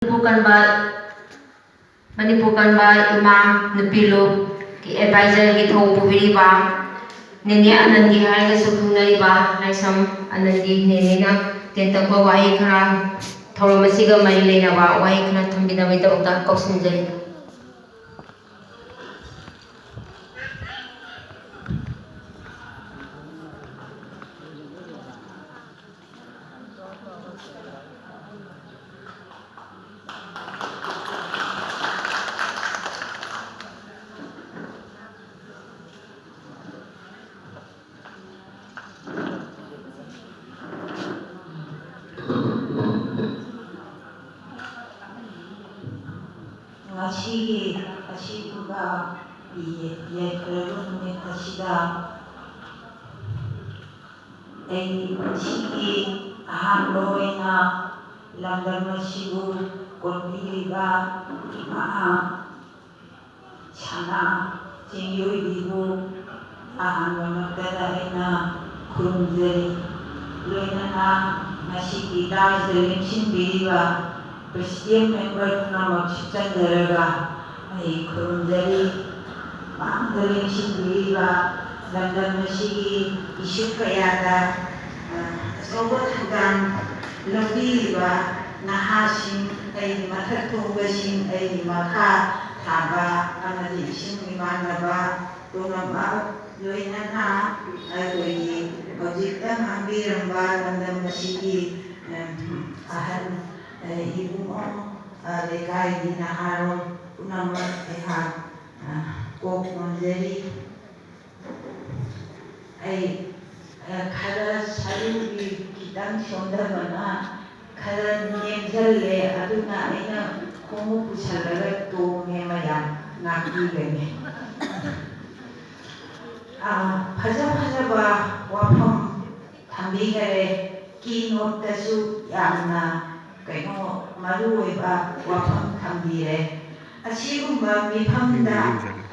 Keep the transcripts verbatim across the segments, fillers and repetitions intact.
ꯃꯅꯤꯄꯨꯔ ꯀꯟꯕ, ꯃꯅꯤꯄꯨꯔ ꯀꯟꯕ ꯏꯃꯥ ꯅꯨꯄꯤ ꯂꯨꯞꯀꯤ ꯑꯦꯗꯚꯥꯏꯖꯔꯒꯤ ꯊꯧ ꯄꯨꯕꯤꯔꯤꯕ ꯅꯦꯅꯦ ꯑꯅꯟꯒꯤ ꯍꯥꯏꯔꯒꯁꯨ ꯈꯪꯅꯔꯤꯕ ꯂꯥꯏꯁ꯭ꯔꯝ ꯑꯅꯟꯒꯤ ꯅꯦꯅꯦꯅ ꯇꯦꯟꯇꯛꯄ ꯋꯥꯍꯩ ꯈꯔ, ꯊꯧꯔꯝ ꯑꯁꯤꯒ ꯃꯔꯤ ꯂꯩꯅꯕ ꯋꯥꯍꯩ ꯈꯔ ꯊꯝꯕꯤꯅꯕꯒꯤꯗꯃꯛꯇ ꯀꯧꯁꯤꯟꯖꯔꯤ꯫ ꯉꯁꯤꯒꯤ ꯑꯁꯤꯒꯨꯝꯕ ꯌꯦ-, ꯌꯥꯏꯐꯔꯕ ꯅꯨꯃꯤꯠ ꯑꯁꯤꯗ ꯑꯩ ꯄꯨꯟꯁꯤꯒꯤ ꯑꯍꯥꯟꯕ ꯑꯣꯏꯅ ꯂꯝꯗꯝ ꯑꯁꯤꯕꯨ ꯀꯣꯟꯕꯤꯔꯤꯕ ꯏꯃꯥ ꯁꯅꯥ ꯆꯤꯡꯂꯣꯏꯕꯤꯕꯨ ꯑꯍꯥꯟꯕꯃꯛꯇꯗ ꯑꯩꯅ ꯈꯨꯔꯨꯝꯖꯔꯤ꯫ ꯂꯣꯏꯅꯅ ꯉꯁꯤꯒꯤ ꯗꯥꯏꯁꯇ ꯂꯦꯡꯁꯤꯟꯕꯤꯔꯤꯕ ꯄ꯭ꯔꯦꯁꯤꯗꯦꯟ ꯃꯦꯝꯕꯔ ꯄꯨꯝꯅꯃꯛꯁꯨ ꯆꯪꯖꯔꯒ ꯑꯩ ꯈꯨꯔꯨꯝꯖꯔꯤ꯫ ꯃꯥꯡꯗ ꯂꯦꯡꯁꯤꯟꯕꯤꯔꯤꯕ ꯂꯝꯗꯝ ꯑꯁꯤꯒꯤ ꯏꯁꯨ ꯀꯌꯥꯗ, ꯑ, ꯑꯆꯧꯕ ꯊꯧꯗꯥꯡ ꯂꯧꯕꯤꯔꯤꯕ ꯅꯍꯥꯁꯤꯡ, ꯑꯩꯒꯤ ꯃꯊꯛ ꯊꯣꯡꯕꯁꯤꯡ, ꯑꯩꯒꯤ ꯃꯈꯥ ꯊꯥꯕ ꯑꯃꯗꯤ ꯏꯁꯨꯡ ꯏꯃꯥꯟꯅꯕ ꯄꯨꯝꯅꯃꯛ, ꯂꯣꯏꯅꯅ ꯑꯩꯈꯣꯏꯒꯤ ꯍꯧꯖꯤꯛꯇ ꯉꯥꯡꯕꯤꯔꯝꯕ ꯂꯝꯗꯝ ꯑꯁꯤꯒꯤ, ꯑ, ꯑꯍꯟ, ꯑ, ꯏꯕꯨꯡꯉꯣ, ꯑ, ꯂꯩꯀꯥꯏꯒꯤ ꯅꯍꯥꯔꯣꯜ ꯄꯨꯝꯅꯃꯛ ꯑꯩꯍꯥꯛ, ꯑ, ꯀꯣꯛ ꯅꯣꯟꯖꯔꯤ꯫ ꯑꯩ, ꯑ, ꯈꯔ ꯁꯔꯨꯒꯤ ꯈꯤꯇꯪ ꯁꯣꯟꯊꯕꯅ ꯈꯔ ꯅꯦꯝꯖꯜꯂꯦ, ꯑꯗꯨꯅ ꯑꯩꯅ ꯈꯣꯡꯎꯞ ꯄꯨꯁꯜꯂꯒ ꯇꯣꯡꯉꯦ, ꯃꯌꯥꯝ ꯉꯥꯛꯄꯤꯒꯅꯤ꯫ ꯑ, ꯐꯖ ꯐꯖꯕ ꯋꯥꯐꯝ ꯊꯝꯕꯤꯈꯔꯦ꯫ ꯀꯤ ꯅꯣꯠꯇꯁꯨ ꯌꯥꯝꯅ ꯀꯩꯅꯣ ꯃꯔꯨꯑꯣꯏꯕ ꯋꯥꯐꯝ ꯊꯝꯕꯤꯔꯦ꯫ ꯑꯁꯤꯒꯨꯝꯕ ꯃꯤꯐꯝꯗ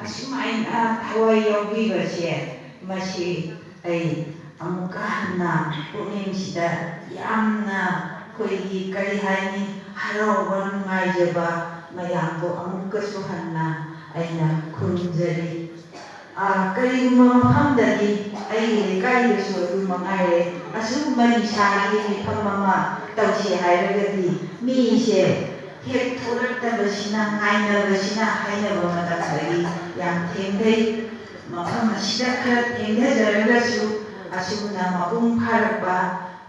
ꯑꯁꯨꯃꯥꯏꯅ ꯊꯋꯥꯏ ꯌꯥꯎꯕꯤꯕꯁꯦ, ꯃꯁꯤ ꯑꯩ ꯑꯃꯨꯛꯀ ꯍꯟꯅ ꯄꯨꯛꯅꯤꯡꯁꯤꯗ ꯌꯥꯝꯅ ꯑꯩꯈꯣꯏꯒꯤ ꯀꯔꯤ ꯍꯥꯏꯅꯤ, ꯍꯔꯥꯎꯕ, ꯅꯨꯡꯉꯥꯏꯖꯕ ꯃꯌꯥꯝꯕꯨ ꯑꯃꯨꯛꯀꯁꯨ ꯍꯟꯅ ꯑꯩꯅ ꯈꯨꯔꯨꯝꯖꯔꯤ꯫ ꯑ, ꯀꯔꯤꯒꯨꯝꯕ ꯃꯐꯝꯗꯗꯤ, ꯑꯩꯒꯤ ꯂꯩꯀꯥꯏꯗꯁꯨ ꯑꯗꯨ ꯃꯉꯥꯏꯔꯦ, ꯑꯁꯤꯒꯨꯝꯕ ꯅꯤꯁꯥꯒꯤ ꯃꯤꯐꯝ ꯑꯃ ꯇꯧꯁꯤ ꯍꯥꯏꯔꯒꯗꯤ ꯃꯤꯁꯦ ꯍꯦꯛ ꯊꯣꯛꯂꯛꯇꯕꯁꯤꯅ, ꯉꯥꯏꯅꯕꯁꯤꯅ ꯍꯥꯏꯅꯕ ꯃꯇꯝꯗꯗꯤ ꯌꯥꯝ ꯊꯦꯡꯊꯩ꯫ ꯃꯐꯝ ꯑꯁꯤꯗ ꯈꯔ ꯊꯦꯡꯊꯖꯔꯒꯁꯨ ꯑꯁꯨꯝꯅ ꯃꯄꯨꯡ ꯐꯥꯔꯛꯄ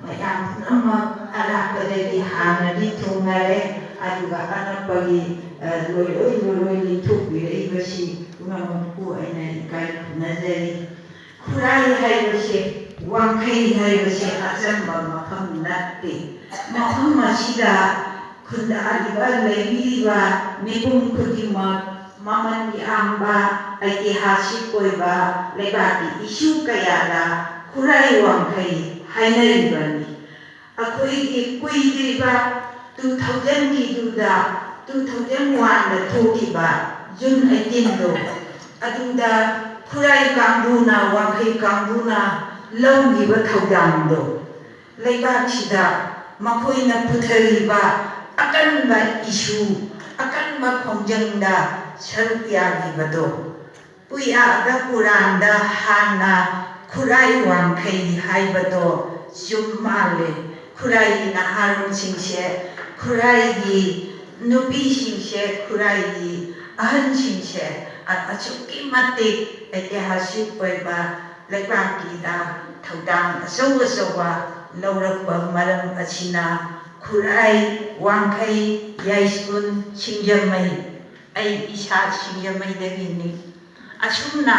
ꯃꯌꯥꯝ ꯄꯨꯝꯅꯃꯛ ꯑꯔꯥꯞꯄꯗꯒꯤ ꯍꯥꯟꯅꯗꯤ ꯊꯨꯡꯅꯔꯦ, ꯑꯗꯨꯒ ꯑꯅꯛꯄꯒꯤ, ꯑ, ꯂꯣꯏꯔꯣꯏ ꯂꯣꯏꯔꯣꯏ ꯂꯦꯡꯊꯣꯛꯄꯤꯔꯛꯏꯕꯁꯤ ꯄꯨꯝꯅꯃꯛꯄꯨ ꯑꯩꯅ ꯏꯀꯥꯏ ꯈꯨꯝꯅꯖꯔꯤ꯫ ꯈꯨꯔꯥꯏ ꯍꯥꯏꯕꯁꯦ, ꯋꯥꯡꯈꯩ ꯍꯥꯏꯕꯁꯦ ꯑꯆꯝꯕ ꯃꯐꯝ ꯅꯠꯇꯦ꯫ ꯃꯐꯝ ꯑꯁꯤꯗ ꯈꯨꯟꯗꯥꯔꯤꯕ, ꯂꯩꯕꯤꯔꯤꯕ ꯃꯤꯄꯨꯝ ꯈꯨꯗꯤꯡꯃꯛ ꯃꯃꯜ ꯌꯥꯝꯕ, ꯑꯩꯇꯤꯍꯥꯁꯤꯛ ꯑꯣꯏꯕ ꯂꯩꯕꯥꯛꯀꯤ ꯏꯁꯨ ꯀꯌꯥꯗ ꯈꯨꯔꯥꯏ ꯋꯥꯡꯈꯩ ꯍꯥꯏꯅꯔꯤꯕꯅꯤ꯫ ꯑꯩꯈꯣꯏꯒꯤ ꯀꯨꯏꯗ꯭ꯔꯤꯕ two thousand ꯒꯤꯗꯨꯗ, two thousand one ꯗ ꯊꯣꯛꯈꯤꯕ June eighteen ꯗꯣ, ꯑꯗꯨꯗ ꯈꯨꯔꯥꯏ ꯀꯥꯡꯕꯨꯅ, ꯋꯥꯡꯈꯩ ꯀꯥꯡꯕꯨꯅ ꯂꯧꯈꯤꯕ ꯊꯧꯗꯥꯡꯗꯣ, ꯂꯩꯕꯥꯛꯁꯤꯗ ꯃꯈꯣꯏꯅ ꯄꯨꯊꯔꯤꯕ ꯑꯀꯟꯕ ꯏꯁꯨ, ꯑꯀꯟꯕ ꯈꯣꯡꯖꯪꯗ ꯁꯔꯨꯛ ꯌꯥꯈꯤꯕꯗꯣ, ꯄꯨꯌꯥꯗ ꯄꯨꯔꯥꯟꯗ ꯍꯥꯟꯅ ꯈꯨꯔꯥꯏ ꯋꯥꯡꯈꯩ ꯍꯥꯏꯕꯗꯣ ꯆꯨꯝ ꯃꯥꯜꯂꯦ꯫ ꯈꯨꯔꯥꯏꯒꯤ ꯅꯍꯥꯔꯣꯜꯁꯤꯡꯁꯦ, ꯈꯨꯔꯥꯏꯒꯤ ꯅꯨꯄꯤꯁꯤꯡꯁꯦ, ꯈꯨꯔꯥꯏꯒꯤ ꯑꯍꯟꯁꯤꯡꯁꯦ ꯑ-, ꯑꯁꯨꯛꯀꯤ ꯃꯇꯤꯛ ꯑꯩꯇꯤꯍꯥꯁꯤꯛ ꯑꯣꯏꯕ ꯂꯩꯕꯥꯛꯀꯤꯗ ꯊꯧꯗꯥꯡ ꯑꯆꯧ ꯑꯆꯧꯕ ꯂꯧꯔꯛꯄ ꯃꯔꯝ ꯑꯁꯤꯅ ꯈꯨꯔꯥꯏ, ꯋꯥꯡꯈꯩ, ꯌꯥꯏꯁ꯭ꯀꯨꯜ, ꯁꯤꯡꯖꯃꯩ, ꯑꯩ ꯏꯁꯥ ꯁꯤꯡꯖꯃꯩꯗꯒꯤꯅꯤ꯫ ꯑꯁꯨꯝꯅ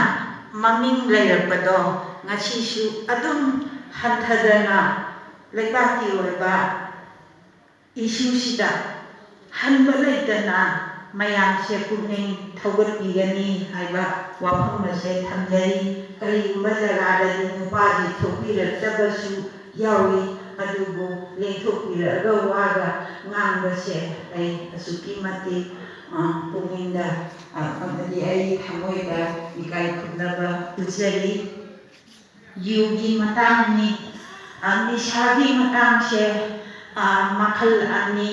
ꯃꯃꯤꯡ ꯂꯩꯔꯛꯄꯗꯣ ꯉꯁꯤꯁꯨ ꯑꯗꯨꯝ ꯍꯟꯊꯗꯅ ꯂꯩꯕꯥꯛꯀꯤ ꯑꯣꯏꯕ ꯏꯁꯨꯁꯤꯗ ꯍꯟꯕ ꯂꯩꯇꯅ ꯃꯌꯥꯝꯁꯦ ꯄꯨꯛꯅꯤꯡ ꯊꯧꯒꯠꯄꯤꯒꯅꯤ ꯍꯥꯏꯕ ꯋꯥꯐꯝ ꯑꯁꯦ ꯊꯝꯖꯔꯤ꯫ ꯀꯔꯤꯒꯨꯝꯕ ꯖꯒꯥꯗꯗꯤ ꯅꯨꯄꯥꯁꯤ ꯊꯣꯛꯄꯤꯔꯛꯇꯕꯁꯨ ꯌꯥꯎꯏ, ꯑꯗꯨꯕꯨ ꯂꯦꯡꯊꯣꯛꯄꯤꯔꯛꯑꯒ ꯋꯥꯒ ꯉꯥꯡꯕꯁꯦ ꯑꯩ ꯑꯁꯨꯛꯀꯤ ꯃꯇꯤꯛ, ꯑ, ꯄꯨꯛꯅꯤꯡꯗ, ꯑ, ꯑꯃꯗꯤ ꯑꯩ ꯊꯃꯣꯏꯗ ꯏꯀꯥꯏ ꯈꯨꯝꯅꯕ ꯎꯠꯆꯔꯤ꯫ ꯌꯨꯒꯤ ꯃꯇꯥꯡꯅꯤ, ꯑ, ꯅꯤꯁꯥꯒꯤ ꯃꯇꯥꯡꯁꯦ, ꯑ, ꯃꯈꯜ ꯑꯅꯤ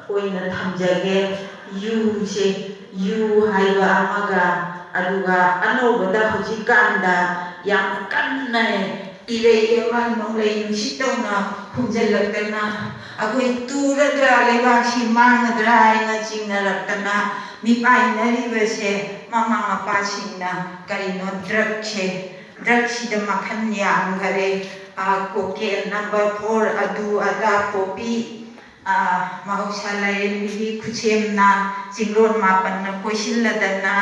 ꯑꯣꯏꯅ ꯊꯝꯖꯒꯦ꯫ ꯌꯨꯁꯦ, ꯌꯨ ꯍꯥꯏꯕ ꯑꯃꯒ, ꯑꯗꯨꯒ ꯑꯅꯧꯕꯗ ꯍꯧꯖꯤꯛꯀꯥꯟꯗ ꯌꯥꯝꯅ ꯀꯟꯅ ꯏꯔꯩ ꯑꯃ ꯅꯣꯡꯂꯩ ꯅꯨꯡꯁꯤꯠ ꯇꯧꯅ ꯍꯨꯝꯖꯤꯜꯂꯛꯇꯅ, ꯑꯩꯈꯣꯏ ꯇꯨꯔꯗ꯭ꯔꯥ, ꯂꯩꯕꯥꯛꯁꯤ ꯃꯥꯡꯒꯗ꯭ꯔꯥ ꯍꯥꯏꯅ ꯆꯤꯡꯅꯔꯛꯇꯅ ꯃꯤꯄꯥꯏꯅꯔꯤꯕꯁꯦ ꯃꯃꯥ ꯃꯄꯥꯁꯤꯡꯅ ꯀꯔꯤꯅꯣ, ꯗ꯭ꯔꯛꯁꯦ, ꯗ꯭ꯔꯛꯁꯤꯗ ꯃꯈꯜ ꯌꯥꯝꯈꯔꯦ꯫ ꯀꯣꯀꯦꯟ, ꯅꯝꯕꯔ ꯐꯣꯔ, ꯑꯗꯨ ꯑꯗꯥ, ꯄꯣꯄꯤ, ꯃꯍꯧꯁꯥ ꯂꯥꯏꯔꯦꯝꯕꯤꯒꯤ ꯈꯨꯠꯁꯦꯝꯅ ꯆꯤꯡꯂꯣꯟ ꯃꯥꯄꯟꯅ ꯀꯣꯏꯁꯤꯜꯂꯗꯅ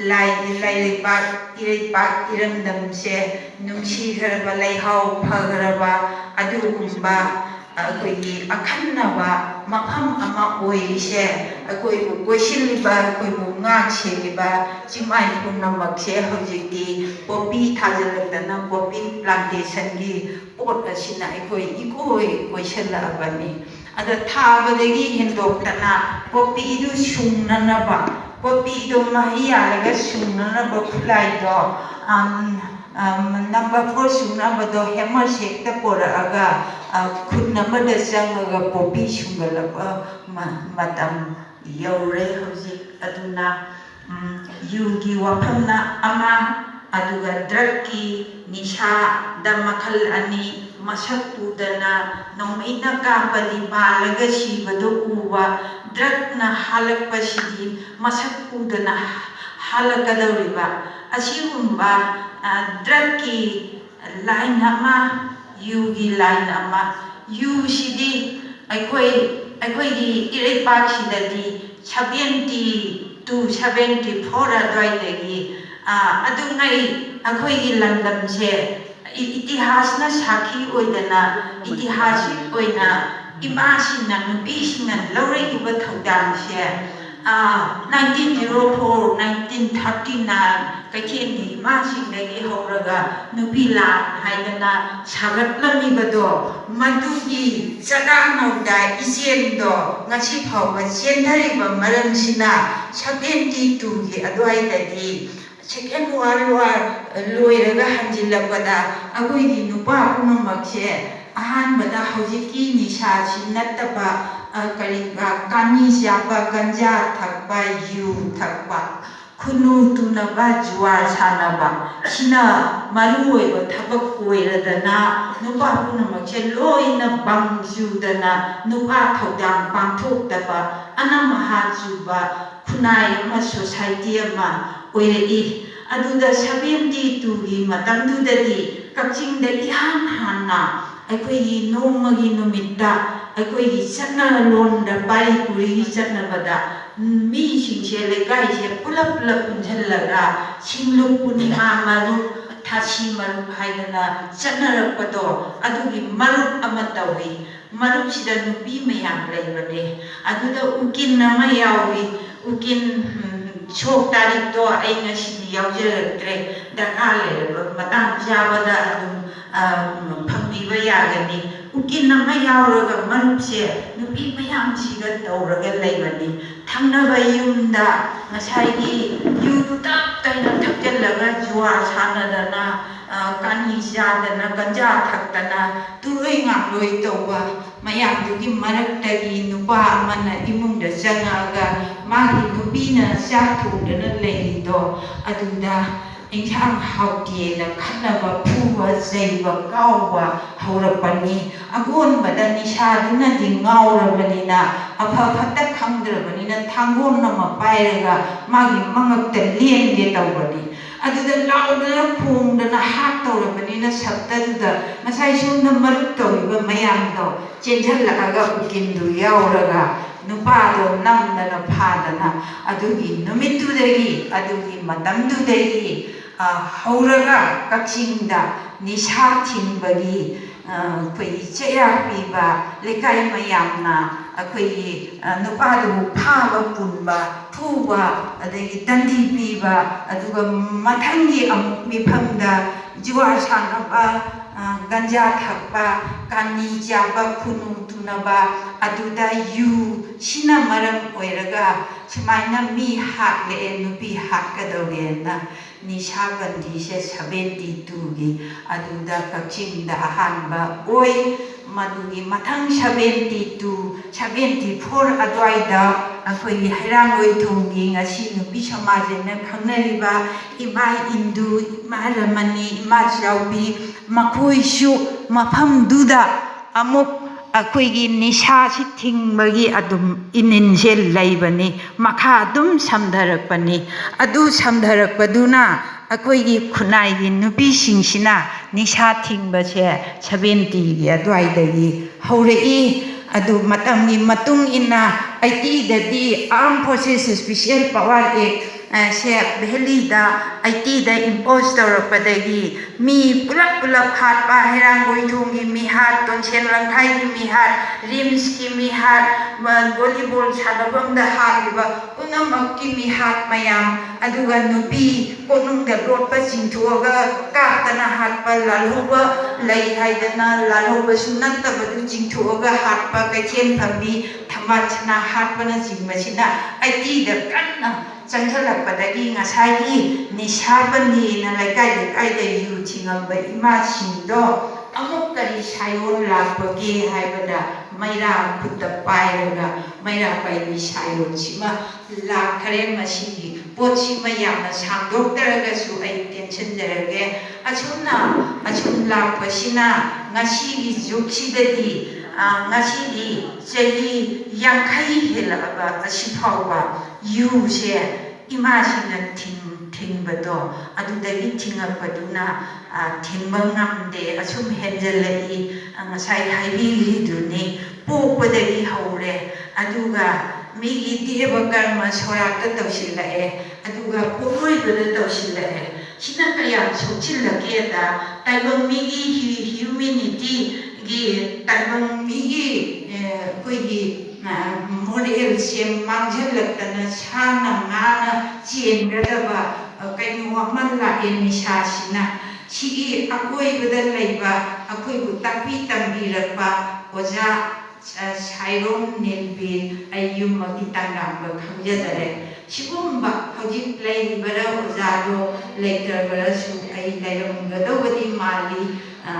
ꯂꯥꯏꯒꯤ ꯂꯩꯄꯥꯛ, ꯏꯔꯩꯄꯥꯛ ꯏꯔꯝꯗꯝꯁꯦ ꯅꯨꯡꯁꯤꯈ꯭ꯔꯕ, ꯂꯩꯍꯥꯎ ꯐꯈ꯭ꯔꯕ ꯑꯗꯨꯒꯨꯝꯕ ꯑꯩꯈꯣꯏꯒꯤ ꯑꯈꯟꯅꯕ ꯃꯐꯝ ꯑꯃ ꯑꯣꯏꯔꯤꯁꯦ, ꯑꯩꯈꯣꯏꯕꯨ ꯀꯣꯏꯁꯤꯜꯂꯤꯕ, ꯑꯩꯈꯣꯏꯕꯨ ꯉꯥꯛ ꯁꯦꯜꯂꯤꯕ ꯆꯤꯡꯃꯥꯏ ꯄꯨꯝꯅꯃꯛꯁꯦ ꯍꯧꯖꯤꯛꯇꯤ ꯄꯣꯄꯤ ꯊꯥꯖꯤꯜꯂꯛꯇꯅ ꯄꯣꯄꯤ ꯄ꯭ꯂꯥꯟꯇꯦꯁꯟꯒꯤ ꯄꯣꯠ ꯑꯁꯤꯅ ꯑꯩꯈꯣꯏ ꯏꯀꯣꯏ ꯀꯣꯏꯁꯤꯜꯂꯛꯑꯕꯅꯤ꯫ ꯑꯗ ꯊꯥꯕꯗꯒꯤ ꯍꯦꯟꯗꯣꯛꯇꯅ ꯄꯣꯄꯤꯗꯨ ꯁꯨꯡꯅꯅꯕ, ꯄꯣꯄꯤꯗꯨ ꯃꯍꯩ ꯌꯥꯜꯂꯒ ꯁꯨꯡꯅꯅꯕ ꯈꯨꯠꯂꯥꯏꯗꯣ, ꯑꯝ, ꯑꯝ, ꯅꯝꯕꯔ ꯐꯣꯔ ꯁꯨꯡꯅꯕꯗꯣ ꯍꯦꯃꯔꯁꯦ ꯍꯦꯛꯇ ꯄꯣꯔꯛꯑꯒ, ꯑ, ꯈꯨꯟ ꯑꯃꯗ ꯆꯪꯉꯒ ꯄꯣꯄꯤ ꯁꯨꯡꯒꯠꯂꯛꯄ ꯃ-, ꯃꯇꯝ ꯌꯧꯔꯦ ꯍꯧꯖꯤꯛ꯫ ꯑꯗꯨꯅ, ꯎꯝ, ꯌꯨꯒꯤ ꯋꯥꯐꯝꯅ ꯑꯃ, ꯑꯗꯨꯒ ꯗ꯭ꯔꯛꯀꯤ ꯅꯤꯁꯥꯗ ꯃꯈꯜ ꯑꯅꯤ, ꯃꯁꯛ ꯎꯗꯅ ꯅꯣꯡꯃꯩꯅ ꯀꯥꯞꯄꯗꯤ ꯄꯥꯜꯂꯒ ꯁꯤꯕꯗꯨ ꯎꯕ, ꯗ꯭ꯔꯛꯅ ꯍꯥꯜꯂꯛꯄꯁꯤꯗꯤ ꯃꯁꯛ ꯎꯗꯅ ꯍꯥꯜꯂꯛꯀꯗꯧꯔꯤꯕ꯫ ꯑꯁꯤꯒꯨꯝꯕ, ꯑ, ꯗ꯭ꯔꯛꯀꯤ ꯂꯥꯏꯟ ꯑꯃ, ꯌꯨꯒꯤ ꯂꯥꯏꯟ ꯑꯃ꯫ ꯌꯨꯁꯤꯗꯤ ꯑꯩꯈꯣꯏ, ꯑꯩꯈꯣꯏꯒꯤ ꯏꯔꯩꯄꯥꯛꯁꯤꯗꯗꯤ seventy two, seventy four ꯑꯗꯨꯋꯥꯏꯗꯒꯤ, ꯑ, ꯑꯗꯨꯉꯩ ꯑꯩꯈꯣꯏꯒꯤ ꯂꯝꯗꯝꯁꯦ ꯏ-, ꯏꯇꯤꯍꯥꯁꯅ ꯁꯥꯈꯤ ꯑꯣꯏꯗꯅ, ꯏꯇꯤꯍꯥꯁꯤꯛ ꯑꯣꯏꯅ ꯏꯃꯥꯁꯤꯡꯅ, ꯅꯨꯄꯤꯁꯤꯡꯅ ꯂꯧꯔꯛꯏꯕ ꯊꯧꯗꯥꯡꯁꯦ, ꯑ, nineteen zero four, nineteen thirty nine, ꯀꯩꯊꯦꯜꯒꯤ ꯏꯃꯥꯁꯤꯡꯗꯒꯤ ꯍꯧꯔꯒ ꯅꯨꯄꯤ ꯂꯥꯟ ꯍꯥꯏꯗꯅ ꯁꯥꯒꯠꯂꯝꯃꯤꯕꯗꯣ, ꯃꯗꯨꯒꯤ ꯆꯔꯥ ꯅꯧꯗꯥ ꯏꯆꯦꯜꯗꯣ ꯉꯁꯤ ꯐꯥꯎꯕ ꯆꯦꯟꯊꯔꯤꯕ ꯃꯔꯝꯁꯤꯅ seventy two ꯒꯤ ꯑꯗꯨꯋꯥꯏꯗꯒꯤ Second World War ꯂꯣꯏꯔꯒ ꯍꯟꯖꯤꯜꯂꯛꯄꯗ ꯑꯩꯈꯣꯏꯒꯤ ꯅꯨꯄꯥ ꯄꯨꯝꯅꯃꯛꯁꯦ ꯑꯍꯥꯟꯕꯗ ꯍꯧꯖꯤꯛꯀꯤ ꯅꯤꯁꯥꯁꯤ ꯅꯠꯇꯕ ꯑ, ꯀꯔꯤ, ꯑ, ꯀꯥꯅꯤ ꯆꯥꯕ, ꯒꯟꯖꯥ ꯊꯛꯄ, ꯌꯨ ꯊꯛꯄ, ꯈꯨꯅꯨ ꯇꯨꯅꯕ, ꯖꯨꯋꯥꯔ ꯁꯥꯟꯅꯕ, ꯁꯤꯅ ꯃꯔꯨ ꯑꯣꯏꯕ ꯊꯕꯛ ꯑꯣꯏꯔꯗꯅ, ꯅꯨꯄꯥ ꯄꯨꯝꯅꯃꯛꯁꯦ ꯂꯣꯏꯅ ꯕꯪ ꯆꯨꯗꯅ, ꯅꯨꯄꯥ ꯊꯧꯗꯥꯡ ꯄꯥꯡꯊꯣꯛꯇꯕ, ꯑꯅꯝ ꯑꯍꯥ ꯆꯨꯕ ꯈꯨꯟꯅꯥꯏ ꯑꯃ, ꯁꯣꯁꯥꯏꯇꯤ ꯑꯃ ꯑꯣꯏꯔꯛꯏ꯫ ꯑꯗꯨꯗ ꯁꯚꯦꯟꯇꯤ ꯇꯨꯒꯤ ꯃꯇꯝꯗꯨꯗꯗꯤ ꯀꯛꯆꯤꯡꯗ ꯏꯍꯥꯟ ꯍꯥꯟꯅ ꯑꯩꯈꯣꯏꯒꯤ ꯅꯣꯡꯃꯒꯤ ꯅꯨꯃꯤꯠꯇ ꯑꯩꯈꯣꯏꯒꯤ ꯆꯠꯅ ꯂꯣꯟꯗ ꯄꯥꯔꯤ ꯄꯨꯔꯤꯒꯤ ꯆꯠꯅꯕꯗ ꯃꯤꯁꯤꯡꯁꯦ, ꯂꯩꯀꯥꯏꯁꯦ ꯄꯨꯂꯞ ꯄꯨꯂꯞ ꯄꯨꯟꯁꯤꯜꯂꯒ ꯁꯤꯡꯂꯨꯞ ꯄꯨꯔꯅꯤꯃꯥ ꯃꯔꯨꯞ, ꯊꯥꯁꯤ ꯃꯔꯨꯞ ꯍꯥꯏꯗꯅ ꯆꯠꯅꯔꯛꯄꯗꯣ, ꯑꯗꯨꯒꯤ ꯃꯔꯨꯞ ꯑꯃ ꯇꯧꯏ꯫ ꯃꯔꯨꯞꯁꯤꯗ ꯅꯨꯄꯤ ꯃꯌꯥꯝ ꯂꯩꯕꯅꯦ꯫ ꯑꯗꯨꯗ ꯎꯀꯤꯜ ꯑꯃ ꯌꯥꯎꯏ꯫ ꯎꯀꯤꯜ, ꯎꯝ, ꯁꯣꯛ ꯇꯥꯔꯤꯛꯇꯣ ꯑꯩ ꯉꯁꯤꯗꯤ ꯌꯥꯎꯖꯔꯛꯇ꯭ꯔꯦ, ꯗꯔꯀꯥꯔ ꯂꯩꯔꯕ ꯃꯇꯥꯡ ꯆꯥꯕꯗ ꯑꯗꯨꯝ, ꯑ, ꯐꯪꯕꯤꯕ ꯌꯥꯒꯅꯤ꯫ ꯎꯀꯤꯜ ꯑꯃ ꯌꯥꯎꯔꯒ ꯃꯔꯨꯞꯁꯦ ꯅꯨꯄꯤ ꯃꯌꯥꯝꯁꯤꯒ ꯇꯧꯔꯒ ꯂꯩꯕꯅꯤ꯫ ꯊꯪꯅꯕ ꯌꯨꯝꯗ ꯉꯁꯥꯏꯒꯤ ꯌꯨꯗꯨ ꯇꯞ ꯇꯥꯏꯅ ꯊꯛꯆꯜꯂꯒ ꯖꯨꯋꯥ ꯁꯥꯟꯅꯗꯅ, ꯑ, ꯀꯥꯅꯤ ꯆꯥꯗꯅ, ꯒꯟꯖꯥ ꯊꯛꯇꯅ, ꯇꯨꯔꯣꯏ ꯉꯥꯡꯂꯣꯏ ꯇꯧꯕ ꯃꯌꯥꯝꯗꯨꯒꯤ ꯃꯔꯛꯇꯒꯤ ꯅꯨꯄꯥ ꯑꯃꯅ ꯏꯃꯨꯡꯗ ꯆꯪꯉꯛꯑꯒ ꯃꯥꯒꯤ ꯅꯨꯄꯤꯅ ꯆꯥꯛ ꯊꯣꯡꯗꯅ ꯂꯩꯔꯤꯗꯣ, ꯑꯗꯨꯗ ꯏꯟꯁꯥꯡ ꯍꯥꯎꯇꯦꯅ ꯈꯠꯅꯕ, ꯐꯨꯕ, ꯆꯩꯕ, ꯀꯥꯎꯕ ꯍꯧꯔꯛꯄꯅꯤ꯫ ꯑꯀꯣꯟꯕꯗ ꯅꯤꯁꯥꯗꯨꯅꯗꯤ ꯉꯥꯎꯔꯕꯅꯤꯅ, ꯑꯐ ꯐꯠꯇ ꯈꯪꯗ꯭ꯔꯕꯅꯤꯅ, ꯊꯥꯡꯒꯣꯟ ꯑꯃ ꯄꯥꯏꯔꯒ ꯃꯥꯒꯤ ꯃꯉꯛꯇ ꯂꯦꯟꯒꯦ ꯇꯧꯕꯅꯤ꯫ ꯑꯗꯨꯗ ꯂꯥꯎꯗꯅ ꯈꯣꯡꯗꯅ ꯍꯥꯠꯇꯧꯔꯕꯅꯤꯅ, ꯁꯞꯇꯗꯨꯗ ꯉꯁꯥꯏ ꯁꯣꯝꯗ ꯃꯔꯨꯞ ꯇꯧꯔꯤꯕ ꯃꯌꯥꯝꯗꯣ ꯆꯦꯟꯁꯤꯜꯂꯛꯑꯒ ꯎꯀꯤꯜꯗꯨ ꯌꯥꯎꯔꯒ ꯅꯨꯄꯥꯗꯣ ꯅꯝꯗꯅ ꯐꯥꯗꯅ, ꯑꯗꯨꯒꯤ ꯅꯨꯃꯤꯠꯇꯨꯗꯒꯤ, ꯑꯗꯨꯒꯤ ꯃꯇꯝꯗꯨꯗꯒꯤ, ꯑ, ꯍꯧꯔꯒ ꯀꯛꯆꯤꯡꯗ ꯅꯤꯁꯥ ꯊꯤꯡꯕꯒꯤ, ꯑ, ꯑꯩꯈꯣꯏꯒꯤ ꯆꯩꯔꯥꯛ ꯄꯤꯕ, ꯂꯩꯀꯥꯏ ꯃꯌꯥꯝꯅ ꯑꯩꯈꯣꯏꯒꯤ, ꯑ, ꯅꯨꯄꯥꯗꯨꯕꯨ ꯐꯥꯕ ꯄꯨꯟꯕ, ꯐꯨꯕ, ꯑꯗꯒꯤ ꯗꯟꯗꯤ ꯄꯤꯕ, ꯑꯗꯨꯒ ꯃꯊꯪꯒꯤ ꯑꯃꯨꯛ ꯃꯤꯐꯝꯗ ꯖꯨꯋꯥꯔ ꯁꯥꯟꯅꯕ, ꯑ, ꯒꯟꯖꯥ ꯊꯛꯄ, ꯀꯥꯅꯤ ꯆꯥꯕ, ꯈꯨꯅꯨ ꯇꯨꯅꯕ, ꯑꯗꯨꯗ ꯌꯨ, ꯁꯤꯅ ꯃꯔꯝ ꯑꯣꯏꯔꯒ ꯁꯨꯃꯥꯏꯅ ꯃꯤ ꯍꯥꯠꯂꯛꯑꯦ, ꯅꯨꯄꯤ ꯍꯥꯠꯀꯗꯧꯔꯦꯅ ꯅꯤꯁꯥ ꯕꯟꯗꯤꯁꯦ ꯁꯚꯦꯟꯇꯤ ꯇꯨꯒꯤ ꯑꯗꯨꯗ ꯀꯛꯆꯤꯡꯗ ꯑꯍꯥꯟꯕ ꯑꯣꯏ꯫ ꯃꯗꯨꯒꯤ ꯃꯊꯪ seventy two, seventy four ꯑꯗꯨꯋꯥꯏꯗ ꯑꯩꯈꯣꯏꯒꯤ ꯍꯩꯔꯥꯡꯒꯣꯏ ꯊꯣꯡꯒꯤ ꯉꯁꯤ ꯅꯨꯄꯤ ꯁꯃꯥꯖ ꯍꯥꯏꯅ ꯈꯪꯅꯔꯤꯕ ꯏꯃꯥ ꯏꯟꯗꯨ, ꯏꯃꯥ ꯔꯃꯅꯤ, ꯏꯃꯥ ꯆꯥꯎꯕꯤ, ꯃꯈꯣꯏꯁꯨ ꯃꯐꯝꯗꯨꯗ ꯑꯃꯨꯛ ꯑꯩꯈꯣꯏꯒꯤ ꯅꯤꯁꯥꯁꯤ ꯊꯤꯡꯕꯒꯤ ꯑꯗꯨꯝ ꯏꯅꯤꯟꯁꯦ ꯂꯩꯕꯅꯤ, ꯃꯈꯥ ꯑꯗꯨꯝ ꯁꯝꯊꯔꯛꯄꯅꯤ꯫ ꯑꯗꯨ ꯁꯝꯊꯔꯛꯄꯗꯨꯅ ꯑꯩꯈꯣꯏꯒꯤ ꯈꯨꯟꯅꯥꯏꯒꯤ ꯅꯨꯄꯤꯁꯤꯡꯁꯤꯅ ꯅꯤꯁꯥ ꯊꯤꯡꯕꯁꯦ seventy ꯒꯤ ꯑꯗꯨꯋꯥꯏꯗꯒꯤ ꯍꯧꯔꯛꯏ꯫ ꯑꯗꯨ ꯃꯇꯝꯒꯤ ꯃꯇꯨꯡ ꯏꯟꯅ eighty ꯗꯗꯤ Armed Forces Special Power Act, ꯑ, ꯁꯦ ꯚꯦꯂꯤꯗ eighty ꯗ impose ꯇꯧꯔꯛꯄꯗꯒꯤ ꯃꯤ ꯄꯨꯂꯞ ꯄꯨꯂꯞ ꯍꯥꯠꯄ, ꯍꯩꯔꯥꯡꯒꯣꯏꯊꯣꯡꯒꯤ ꯃꯤꯍꯥꯠ, ꯇꯣꯟꯁꯦꯟ ꯂꯪꯊꯥꯏꯒꯤ ꯃꯤꯍꯥꯠ, ꯔꯤꯝꯁꯀꯤ ꯃꯤꯍꯥꯠ, ꯃ-, ꯚꯣꯂꯤꯕꯣꯜ ꯁꯥꯟꯅꯐꯝꯗ ꯍꯥꯠꯂꯤꯕ ꯄꯨꯝꯅꯃꯛꯀꯤ ꯃꯤꯍꯥꯠ ꯃꯌꯥꯝ, ꯑꯗꯨꯒ ꯅꯨꯄꯤ ꯀꯣꯅꯨꯡꯗ ꯂꯣꯠꯄ ꯆꯤꯡꯊꯣꯛꯑꯒ ꯀꯥꯞꯇꯅ ꯍꯥꯠꯄ, ꯂꯥꯜꯍꯧꯕ ꯂꯩ ꯍꯥꯏꯗꯅ ꯂꯥꯜꯍꯧꯕꯁꯨ ꯅꯠꯇꯕꯗꯨ ꯆꯤꯡꯊꯣꯛꯑꯒ ꯍꯥꯠꯄ, ꯀꯩꯊꯦꯜ ꯐꯝꯕꯤ, ꯊꯝꯕꯥꯜ ꯁꯅꯥ ꯍꯥꯠꯄꯅꯆꯤꯡꯕꯁꯤꯅ eighty ꯗ ꯀꯟꯅ ꯆꯪꯁꯤꯜꯂꯛꯄꯗꯒꯤ ꯉꯁꯥꯏꯒꯤ ꯅꯤꯁꯥꯕꯟꯗꯤꯅ ꯂꯩꯀꯥꯏ ꯂꯩꯀꯥꯏꯗ ꯌꯨ ꯊꯤꯡꯉꯝꯕ ꯏꯃꯥꯁꯤꯡꯗꯣ ꯑꯃꯨꯛ ꯀꯔꯤ ꯁꯥꯏꯑꯣꯟ ꯂꯥꯛꯄꯒꯦ ꯍꯥꯏꯕꯗ ꯃꯩꯔꯥ ꯈꯨꯠꯇ ꯄꯥꯏꯔꯒ ꯃꯩꯔꯥ ꯄꯥꯏꯕꯤ ꯁꯥꯏꯑꯣꯟꯁꯤꯃ ꯂꯥꯛꯈꯔꯦ꯫ ꯃꯁꯤꯒꯤ ꯄꯣꯠꯁꯤꯃ ꯌꯥꯝꯅ ꯁꯥꯡꯗꯣꯛꯇꯔꯒꯁꯨ ꯑꯩ ꯇꯦꯟꯁꯤꯟꯖꯔꯒꯦ꯫ ꯑꯁꯨꯝꯅ ꯑꯁꯨꯝ ꯂꯥꯛꯄꯁꯤꯅ ꯉꯁꯤꯒꯤ ꯖꯨꯒꯁꯤꯗꯗꯤ, ꯑ, ꯉꯁꯤꯗꯤ ꯆꯍꯤ ꯌꯥꯡꯈꯩ ꯍꯦꯜꯂꯛꯑꯕ ꯑꯁꯤ ꯐꯥꯎꯕ ꯌꯨꯁꯦ ꯏꯃꯥꯁꯤꯡꯅ ꯊꯤꯡ-, ꯊꯤꯡꯕꯗꯣ, ꯑꯗꯨꯗꯒꯤ ꯊꯤꯡꯉꯛꯄꯗꯨꯅ, ꯑ, ꯊꯤꯡꯕ ꯉꯝꯗꯦ꯫ ꯑꯁꯨꯝ ꯍꯦꯟꯖꯜꯂꯛꯏ꯫ ꯑ, ꯉꯁꯥꯏ ꯍꯥꯏꯕꯤꯔꯤꯗꯨꯅꯤ, ꯄꯣꯛꯄꯗꯒꯤ ꯍꯧꯔꯦ꯫ ꯑꯗꯨꯒ ꯃꯤꯒꯤ ꯗꯦꯕ ꯀꯔꯃ ꯁꯣꯔꯥꯠꯇ ꯇꯧꯁꯤꯜꯂꯛꯑꯦ, ꯑꯗꯨꯒ ꯄꯣꯠꯂꯣꯏꯕꯗ ꯇꯧꯁꯤꯜꯂꯛꯑꯦ꯫ ꯁꯤꯅ ꯀꯌꯥꯝ ꯁꯣꯛꯆꯤꯜꯂꯛꯀꯦꯗ, ꯇꯥꯏꯕꯪ ꯃꯤꯒꯤ ꯍꯤ-, humanity ꯒꯤ ꯇꯥꯏꯕꯪ ꯃꯤꯒꯤ, ꯑꯦ, ꯑꯩꯈꯣꯏꯒꯤ, ꯑ, moralꯁꯦ ꯃꯥꯡꯁꯤꯜꯂꯛꯇꯅ ꯁꯥꯅ ꯉꯥꯅ ꯆꯦꯟꯒꯗꯕ, ꯑ, ꯀꯩꯅꯣ ꯑꯃ ꯂꯥꯛꯑꯦ ꯅꯤꯁꯥꯁꯤꯅ꯫ ꯁꯤꯒꯤ ꯑꯀꯣꯏꯕꯗ ꯂꯩꯕ ꯑꯩꯈꯣꯏꯕꯨ ꯇꯥꯛꯄꯤ ꯇꯝꯕꯤꯔꯛꯄ ꯑꯣꯖꯥ ꯑ, ꯁꯥꯏꯔꯣꯝ ꯅꯤꯜꯕꯤꯔ, ꯑꯩ ꯌꯨꯝꯃꯛꯇꯤ ꯇꯥꯡꯒꯥꯡꯕ ꯈꯪꯖꯗꯔꯦ꯫ ꯁꯤꯒꯨꯝꯕ ꯍꯧꯖꯤꯛ ꯂꯩꯔꯤꯕꯔ ꯑꯣꯖꯥꯗꯣ ꯂꯩꯇ꯭ꯔꯕꯔꯁꯨ ꯑꯩ ꯂꯩꯔꯝꯒꯗꯧꯕꯗꯤ ꯃꯥꯜꯂꯤ꯫ ꯑ,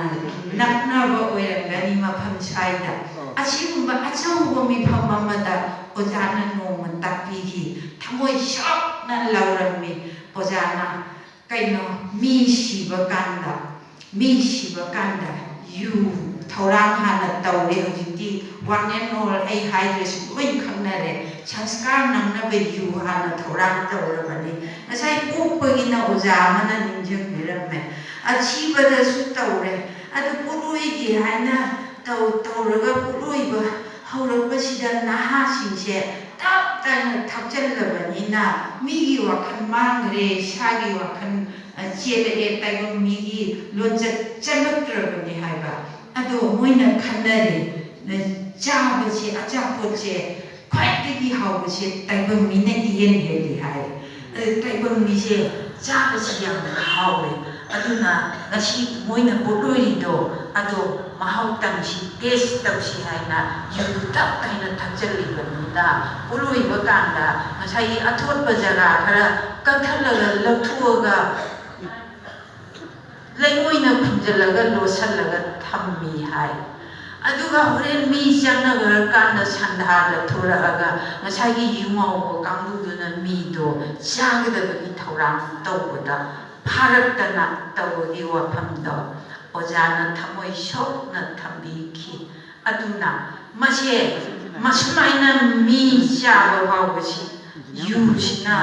ꯅꯛꯅꯕ ꯑꯣꯏꯔꯝꯒꯅꯤ ꯃꯐꯝ ꯁ꯭ꯋꯥꯏꯗ꯫ ꯑꯁꯤꯒꯨꯝꯕ ꯑꯆꯧꯕ ꯃꯤꯐꯝ ꯑꯃꯗ ꯑꯣꯖꯥꯅ ꯅꯣꯡꯃ ꯇꯥꯛꯄꯤꯈꯤ꯫ ꯊꯃꯣꯏ ꯁꯣꯛꯅ ꯂꯧꯔꯝꯃꯤ ꯑꯣꯖꯥꯅ꯫ ꯀꯩꯅꯣ, ꯃꯤ ꯁꯤꯕ ꯀꯥꯟꯗ, ꯃꯤ ꯁꯤꯕ ꯀꯥꯟꯗ ꯌꯨ ꯊꯧꯔꯥꯡ ꯍꯥꯟꯅ ꯇꯧꯔꯦ꯫ ꯍꯧꯖꯤꯛꯇꯤ one and all ꯑꯩ ꯍꯥꯏꯗ꯭ꯔꯁꯨ ꯂꯣꯏ ꯈꯪꯅꯔꯦ꯫ ꯁꯪꯁꯀꯥꯔ ꯅꯪꯅꯕ ꯌꯨ ꯍꯥꯟꯅ ꯊꯧꯔꯥꯡ ꯇꯧꯔꯕꯅꯤ꯫ ꯉꯁꯥꯏ ꯄꯣꯛꯄꯒꯤꯅ ꯑꯣꯖꯥ ꯑꯃꯅ ꯅꯤꯡꯁꯤꯡꯕꯤꯔꯝꯃꯦ꯫ ꯑꯁꯤꯕꯗꯁꯨ ꯇꯧꯔꯦ꯫ ꯑꯗꯨ ꯄꯣꯠꯂꯣꯏꯒꯦ ꯍꯥꯏꯅ ꯇꯧ-, ꯇꯧꯔꯒ ꯄꯣꯠꯂꯣꯏꯕ ꯍꯧꯔꯛꯄꯁꯤꯗ ꯅꯍꯥꯁꯤꯡꯁꯦ ꯇꯞ ꯇꯥꯏꯅ ꯊꯛꯆꯜꯂꯕꯅꯤꯅ ꯃꯤꯒꯤ ꯋꯥꯈꯜ ꯃꯥꯡꯈ꯭ꯔꯦ, ꯏꯁꯥꯒꯤ ꯋꯥꯈꯜ, ꯑ, ꯆꯦꯜꯂꯛꯑꯦ, ꯇꯥꯏꯕꯪ ꯃꯤꯒꯤ ꯂꯣꯟꯆꯠ ꯆꯠꯂꯛꯇ꯭ꯔꯕꯅꯤ ꯍꯥꯏꯕ꯫ ꯑꯗꯣ ꯃꯣꯏꯅ ꯈꯟꯅꯔꯦ, ꯑ, ꯆꯥꯕꯁꯦ, ꯑꯆꯥꯄꯣꯠꯁꯦ ꯈ꯭ꯋꯥꯏꯗꯒꯤ ꯍꯥꯎꯕꯁꯦ ꯇꯥꯏꯕꯪ ꯃꯤꯅ ꯏꯍꯦꯟ ꯍꯦꯜꯂꯤ ꯍꯥꯏ꯫ ꯑꯗ ꯇꯥꯏꯕꯪ ꯃꯤꯁꯦ ꯆꯥꯕꯁꯤ ꯌꯥꯝꯅ ꯍꯥꯎꯋꯦ꯫ ꯑꯗꯨꯅ ꯉꯁꯤ ꯃꯣꯏꯅ ꯄꯣꯠꯂꯣꯏꯔꯤꯗꯣ ꯑꯗꯣ ꯃꯍꯥꯎ ꯇꯪꯁꯤ, ꯇꯦꯁ ꯇꯧꯁꯤ ꯍꯥꯏꯅ ꯌꯨ ꯇꯞ ꯍꯥꯏꯅ ꯊꯛꯆꯜꯂꯤꯕꯅꯤꯅ ꯄꯣꯠꯂꯣꯏꯕ ꯀꯥꯟꯗ ꯉꯁꯥꯏꯒꯤ ꯑꯊꯣꯠꯄ ꯖꯒꯥ ꯈꯔ ꯀꯛꯊꯠꯂꯒ ꯂꯧꯊꯣꯛꯑꯒ ꯂꯩꯉꯣꯏꯅ ꯈꯨꯝꯖꯤꯜꯂꯒ ꯂꯣꯠꯁꯤꯜꯂꯒ ꯊꯝꯃꯤ ꯍꯥꯏ꯫ ꯑꯗꯨꯒ ꯍꯣꯔꯦꯟ ꯃꯤ ꯆꯪꯅꯈ꯭ꯔꯀꯥꯟꯗ ꯁꯟꯗꯥꯗ ꯊꯣꯔꯛꯑꯒ ꯉꯁꯥꯏꯒꯤ ꯌꯨ ꯉꯥꯎꯕ ꯀꯥꯡꯕꯨꯗꯨꯅ ꯃꯤꯗꯣ ꯆꯥꯒꯗꯕꯒꯤ ꯊꯧꯔꯥꯡ ꯇꯧꯕꯗ ꯐꯥꯔꯛꯇꯅ ꯇꯧꯕꯒꯤ ꯋꯥꯐꯝꯗꯣ ꯑꯣꯖꯥꯅ ꯊꯃꯣꯏ ꯁꯣꯛꯅ ꯊꯝꯕꯤꯈꯤ꯫ ꯑꯗꯨꯅ ꯃꯁꯦ, ꯃꯁꯨꯃꯥꯏꯅ ꯃꯤ ꯆꯥꯕ ꯐꯥꯎꯕꯁꯤ ꯌꯨꯁꯤꯅ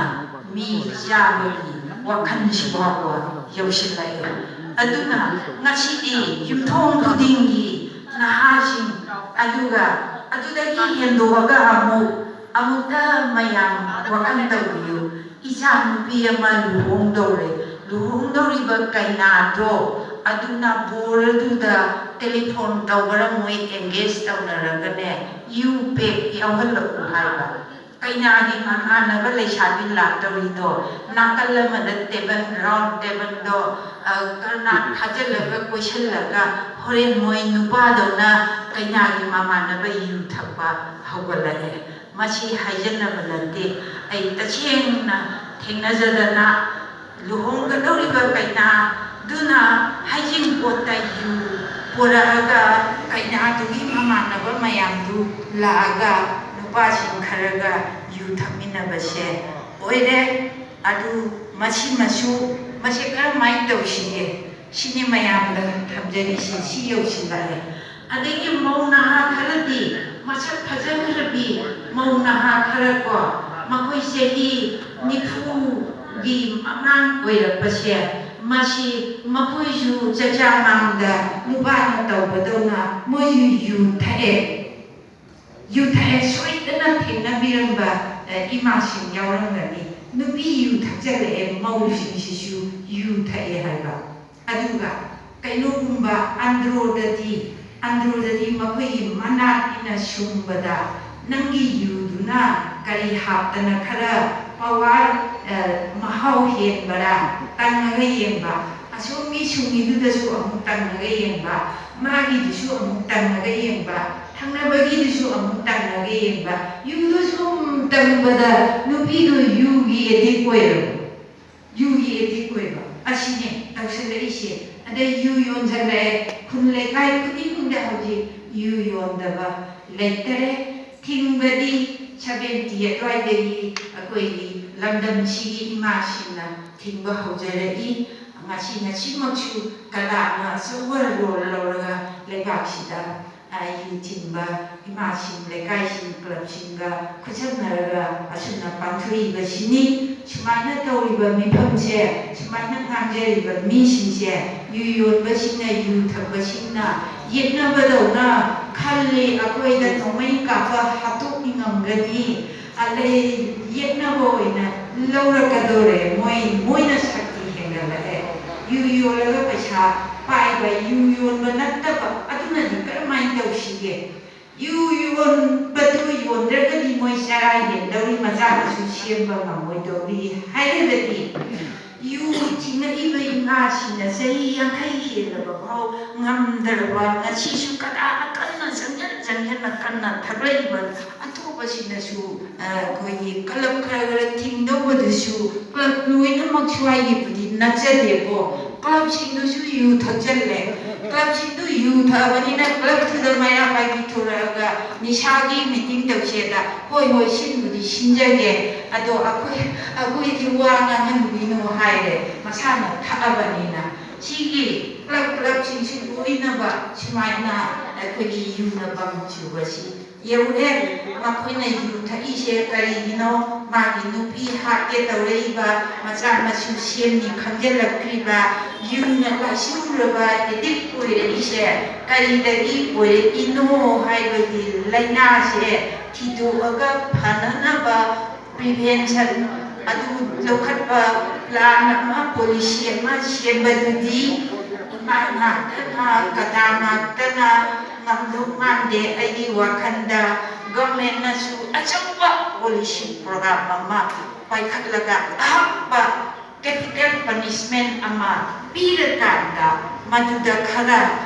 ꯃꯤ ꯆꯥꯕꯒꯤ ꯋꯥꯈꯜꯁꯤ ꯐꯥꯎꯕ ꯌꯧꯁꯤꯜꯂꯛꯑꯦ꯫ ꯑꯗꯨꯅ ꯉꯁꯤꯗꯤ ꯌꯨꯝꯊꯣꯡ ꯈꯨꯗꯤꯡꯒꯤ ꯅꯍꯥꯁꯤꯡ, ꯑꯗꯨꯒ ꯑꯗꯨꯗꯒꯤ ꯍꯦꯟꯗꯣꯛꯑꯒ ꯑꯃꯨꯛ, ꯑꯃꯨꯛꯇ ꯃꯌꯥꯝ ꯋꯥꯈꯜ ꯇꯧꯕꯤꯌꯨ꯫ ꯏꯆꯥ ꯅꯨꯄꯤ ꯑꯃ ꯂꯨꯍꯣꯡꯗꯧꯔꯦ꯫ ꯂꯨꯍꯣꯡꯗꯧꯔꯤꯕ ꯀꯩꯅꯥꯗꯣ ꯑꯗꯨꯅ ꯕꯣꯔ ꯑꯗꯨꯗ ꯇꯦꯂꯤꯐꯣꯟ ꯇꯧꯕꯔ ꯃꯣꯏ ꯑꯦꯡꯒꯦꯖ ꯇꯧꯅꯔꯒꯅꯦ, "ꯌꯨ ꯄꯦꯛ ꯌꯥꯎꯍꯜꯂꯛꯎ" ꯍꯥꯏꯕ꯫ ꯀꯩꯅꯥꯒꯤ ꯃꯃꯥꯟꯅꯕ ꯂꯩꯁꯥꯕꯤ ꯂꯥꯛꯇꯧꯔꯤꯗꯣ ꯅꯥꯀꯜ ꯑꯃꯗ ꯇꯦꯕꯜ, ꯔꯥꯎꯟ ꯇꯦꯕꯜꯗꯣ, ꯑ, ꯀꯔꯅꯥꯠ ꯈꯥꯖꯤꯜꯂꯒ ꯀꯣꯏꯁꯤꯜꯂꯒ ꯍꯣꯔꯦꯟ ꯃꯣꯏ ꯅꯨꯄꯥꯗꯧꯅ ꯀꯩꯅꯥꯒꯤ ꯃꯃꯥꯟꯅꯕ ꯌꯨ ꯊꯛꯄ ꯍꯧꯒꯠꯂꯛꯑꯦ꯫ ꯃꯁꯤ ꯍꯥꯏꯖꯟꯅꯕ ꯅꯠꯇꯦ꯫ ꯑꯩ ꯇꯁꯦꯡꯅ ꯊꯦꯡꯅꯖꯗꯅ ꯂꯨꯍꯣꯡꯒꯗꯧꯔꯤꯕ ꯀꯩꯅꯥꯗꯨꯅ ꯍꯩꯖꯤꯡꯄꯣꯠꯇ ꯌꯨ ꯄꯨꯔꯛꯑꯒ ꯀꯩꯅꯥꯗꯨꯒꯤ ꯃꯃꯥꯟꯅꯕ ꯃꯌꯥꯝꯗꯨ ꯂꯥꯛꯑꯒ ꯅꯨꯄꯥꯁꯤꯡ ꯈꯔꯒ ꯌꯨ ꯊꯛꯃꯤꯟꯅꯕꯁꯦ ꯑꯣꯏꯔꯦ꯫ ꯑꯗꯨ ꯃꯁꯤꯃꯁꯨ, ꯃꯁꯤ ꯀꯔꯝꯍꯥꯏꯅ ꯇꯧꯁꯤꯒꯦ? ꯁꯤꯅꯤ ꯃꯌꯥꯝꯗ ꯊꯝꯖꯔꯤꯁꯤ, ꯁꯤ ꯌꯧꯁꯤꯜꯂꯛꯑꯦ꯫ ꯑꯗꯒꯤ ꯃꯧ ꯅꯍꯥ ꯈꯔꯗꯤ, ꯃꯁꯛ ꯐꯖꯈ꯭ꯔꯕꯤ ꯃꯧ ꯅꯍꯥ ꯈꯔ ꯀꯣ, ꯃꯈꯣꯏ ꯆꯍꯤ ꯅꯤꯐꯨꯒꯤ ꯃꯃꯥꯡ ꯑꯣꯏꯔꯛꯄꯁꯦ, ꯃꯁꯤ ꯃꯈꯣꯏꯁꯨ ꯆꯥꯛꯆꯥ ꯃꯥꯡꯗ ꯅꯨꯄꯥꯅ ꯇꯧꯕꯗꯧꯅ ꯃꯣꯏꯁꯨ ꯌꯨ ꯊꯛꯑꯦ꯫ ꯌꯨ ꯊꯛꯑꯦ꯫ ꯁꯣꯏꯗꯅ ꯊꯦꯡꯅꯕꯤꯔꯝꯕ, ꯑ, ꯏꯃꯥꯁꯤꯡ ꯌꯥꯎꯔꯝꯒꯅꯤ꯫ ꯅꯨꯄꯤ ꯌꯨ ꯊꯛꯆꯜꯂꯛꯑꯦ, ꯃꯧꯁꯤꯡꯁꯤꯁꯨ ꯌꯨ ꯊꯛꯑꯦ ꯍꯥꯏꯕ꯫ ꯑꯗꯨꯒ ꯀꯩꯅꯣꯒꯨꯝꯕ ꯑꯟꯗ꯭ꯔꯣꯗꯗꯤ, ꯑꯟꯗ꯭ꯔꯣꯗꯗꯤ ꯃꯈꯣꯏꯒꯤ ꯃꯅꯥꯠ ꯏꯅ ꯁꯨꯡꯕꯗ ꯅꯪꯒꯤ ꯌꯨꯗꯨꯅ ꯀꯔꯤ ꯍꯥꯞꯇꯅ ꯈꯔ ꯄꯋꯥꯔ, ꯑ, ꯃꯍꯥꯎ ꯍꯦꯟꯕꯔꯥ, ꯇꯪꯉꯒ ꯌꯦꯡꯕ꯫ ꯑꯁꯣꯝꯒꯤ ꯁꯨꯡꯉꯤꯗꯨꯗꯁꯨ ꯑꯃꯨꯛ ꯇꯪꯉꯒ ꯌꯦꯡꯕ, ꯃꯥꯒꯤꯗꯨꯁꯨ ꯑꯃꯨꯛ ꯇꯪꯉꯒ ꯌꯦꯡꯕ, ꯊꯪꯅꯕꯒꯤꯗꯨꯁꯨ ꯑꯃꯨꯛ ꯇꯪꯉꯒ ꯌꯦꯡꯕ꯫ ꯌꯨꯗꯨ ꯁꯨꯝ ꯇꯪꯕꯗ ꯅꯨꯄꯤꯗꯨ ꯌꯨꯒꯤ addict ꯑꯣꯏꯔꯕ꯫ ꯌꯨꯒꯤ addict ꯑꯣꯏꯕ ꯑꯁꯤꯅꯦ ꯇꯧꯁꯜꯂꯛꯏꯁꯦ꯫ ꯑꯗꯩ ꯌꯨ ꯌꯣꯟꯁꯤꯜꯂꯛꯑꯦ꯫ ꯈꯨꯟ ꯂꯩꯀꯥꯏ ꯈꯨꯗꯤꯡꯗ ꯍꯧꯖꯤꯛ ꯌꯨ ꯌꯣꯟꯗꯕ ꯂꯩꯇꯔꯦ꯫ ꯊꯤꯡꯕꯗꯤ seventy ꯑꯗꯨꯋꯥꯏꯗꯒꯤ ꯑꯩꯈꯣꯏꯒꯤ ꯂꯝꯗꯝꯁꯤꯒꯤ ꯏꯃꯥꯁꯤꯡꯅ ꯊꯤꯡꯕ ꯍꯧꯖꯔꯛꯏ꯫ ꯉꯁꯤ, ꯉꯁꯤꯃꯛꯁꯨ ꯀꯂꯥꯅ ꯑꯆꯧꯕ role ꯂꯧꯔꯒ ꯂꯩꯕꯥꯛꯁꯤꯗ, ꯑ, ꯌꯨ ꯊꯤꯡꯕ ꯏꯃꯥꯁꯤꯡ, ꯂꯩꯀꯥꯏꯁꯤꯡ, clubꯁꯤꯡꯒ ꯈꯨꯠꯁꯝꯅꯔꯒ ꯑꯁꯨꯝꯅ ꯄꯥꯡꯊꯣꯛꯏꯕꯁꯤꯅꯤ꯫ ꯁꯨꯃꯥꯏꯅ ꯇꯧꯔꯤꯕ ꯃꯤꯐꯝꯁꯦ, ꯁꯨꯃꯥꯏꯅ ꯉꯥꯡꯖꯔꯤꯕ ꯃꯤꯁꯤꯡꯁꯦ, ꯌꯨ ꯌꯣꯟꯕꯁꯤꯡꯅ, ꯌꯨ ꯊꯛꯄꯁꯤꯡꯅ ꯌꯦꯠꯅꯕꯗꯧꯅ ꯈꯜꯂꯤ꯫ ꯑꯩꯈꯣꯏꯗ ꯅꯣꯡꯃꯩ ꯀꯥꯞꯄ ꯍꯥꯠꯇꯣꯛꯅꯤꯡꯉꯝꯒꯅꯤ꯫ ꯑꯗꯩ ꯌꯦꯠꯅꯕ ꯑꯣꯏꯅ ꯂꯧꯔꯛꯀꯗꯧꯔꯦ꯫ ꯃꯣꯏ, ꯃꯣꯏꯅ ꯁꯛꯇꯤ ꯍꯦꯟꯒꯠꯂꯛꯑꯦ꯫ ꯌꯨ ꯌꯣꯜꯂꯒ ꯄꯩꯁꯥ ꯄꯥꯏꯕ, ꯌꯨ ꯌꯣꯟꯕ ꯅꯠꯇꯕ, ꯑꯗꯨꯅꯗꯤ ꯀꯔꯝꯍꯥꯏꯅ ꯇꯧꯁꯤꯒꯦ? ꯌꯨ ꯌꯣꯟꯕ ꯑꯗꯨ ꯌꯣꯟꯗ꯭ꯔꯒꯗꯤ ꯃꯣꯏ ꯆꯔꯥ ꯍꯦꯟꯗꯧꯔꯤ, ꯃꯆꯥ ꯃꯁꯨ ꯁꯦꯝꯕ ꯉꯝꯃꯣꯏꯗꯧꯔꯤ ꯍꯥꯏꯔꯒꯗꯤ, ꯌꯨ ꯆꯤꯡꯉꯛꯏꯕ ꯏꯃꯥꯁꯤꯡꯅ ꯆꯍꯤ ꯌꯥꯡꯈꯩ ꯍꯦꯜꯂꯕ ꯐꯥꯎ ꯉꯝꯗ꯭ꯔꯕ, ꯉꯁꯤꯁꯨ ꯀꯗꯥ ꯀꯟꯅ ꯆꯪꯁꯤꯟ ꯆꯪꯁꯤꯟꯅ ꯀꯟꯅ ꯊꯛꯂꯛꯏꯕ ꯑꯇꯣꯞꯄꯁꯤꯡꯅꯁꯨ, ꯑ, ꯑꯩꯈꯣꯏꯒꯤ ꯀ꯭ꯂꯕ ꯈꯔ ꯈꯔ ꯊꯤꯡꯗꯧꯕꯗꯨꯁꯨ, ꯀ꯭ꯂꯕ ꯂꯣꯏꯅꯃꯛ ꯁ꯭ꯋꯥꯏꯒꯤꯕꯨꯗꯤ ꯅꯠꯆꯗꯦꯀꯣ, ꯀ꯭ꯂꯕꯁꯤꯡꯗꯨꯁꯨ ꯌꯨ ꯊꯛꯆꯜꯂꯦ꯫ ꯀ꯭ꯂꯕꯁꯤꯡꯗꯨ ꯌꯨ ꯊꯛꯑꯕꯅꯤꯅ ꯀ꯭ꯂꯕꯇꯨꯗ ꯃꯩꯔꯥ ꯄꯥꯏꯕꯤ ꯊꯣꯔꯛꯑꯒ ꯅꯤꯁꯥꯒꯤ ꯃꯤꯇꯤꯡ ꯇꯧꯁꯦꯗ, "ꯍꯣꯏ, ꯍꯣꯏ, ꯁꯤꯟꯕꯨꯗꯤ ꯁꯤꯟꯖꯒꯦ, ꯑꯗꯣ ꯑꯩꯈꯣꯏ, ꯑꯩꯈꯣꯏꯗꯤ ꯋꯥ ꯉꯥꯡꯍꯟꯕꯤꯅꯨ" ꯍꯥꯏꯔꯦ, ꯃꯁꯥꯅ ꯊꯛꯑꯕꯅꯤꯅ꯫ ꯁꯤꯒꯤ ꯀ꯭ꯂꯕ, ꯀ꯭ꯂꯕꯁꯤꯡꯁꯤ ꯂꯣꯏꯅꯕ ꯁꯨꯃꯥꯏꯅ ꯑꯩꯈꯣꯏꯒꯤ ꯌꯨꯝꯗ ꯕꯝ ꯆꯨꯕꯁꯤ ꯌꯧꯔꯦ꯫ ꯃꯈꯣꯏꯅ ꯌꯨ ꯊꯛꯏꯁꯦ ꯀꯔꯤꯒꯤꯅꯣ? ꯃꯥꯒꯤ ꯅꯨꯄꯤ ꯍꯥꯠꯀꯦ ꯇꯧꯔꯛꯏꯕ, ꯃꯆꯥ ꯃꯁꯨ ꯁꯦꯝꯅꯤ ꯈꯪꯖꯤꯜꯂꯛꯇ꯭ꯔꯤꯕ, ꯌꯨꯅ ꯂꯥꯏꯆꯨꯔꯕ ꯑꯦꯗꯤꯛ ꯑꯣꯏꯔꯛꯏꯁꯦ ꯀꯔꯤꯗꯒꯤ ꯑꯣꯏꯔꯛꯏꯅꯣ ꯍꯥꯏꯕꯒꯤ ꯂꯥꯏꯅꯥꯁꯦ ꯊꯤꯗꯣꯛꯑꯒ ꯐꯅꯅꯕ ꯄ꯭ꯔꯤꯚꯦꯟꯁꯟ ꯑꯗꯨ ꯂꯧꯈꯠꯄ ꯄ꯭ꯂꯥꯟ ꯑꯃ, ꯄꯣꯂꯤꯁꯤ ꯑꯃ ꯁꯦꯝꯕꯗꯨꯗꯤ ꯏꯃꯥ ꯉꯥꯛꯇꯅ, ꯀꯗꯥ ꯉꯥꯛꯇꯅ ꯉꯝꯗꯧ ꯃꯥꯟꯗꯦ꯫ ꯑꯩꯒꯤ ꯋꯥꯈꯜꯗ ꯒꯚꯔꯟꯃꯦꯟꯠꯅꯁꯨ ꯑꯆꯧꯕ ꯄꯣꯂꯤꯁꯤ ꯄ꯭ꯔꯣꯒ꯭ꯔꯥꯝ ꯑꯃ ꯄꯥꯏꯈꯠꯂꯒ ꯑꯍꯛꯄ ꯀꯦꯄꯤꯇꯦꯜ ꯄꯅꯤꯁꯃꯦꯟꯠ ꯑꯃ ꯄꯤꯔꯀꯥꯟꯗ ꯃꯗꯨꯗ ꯈꯔ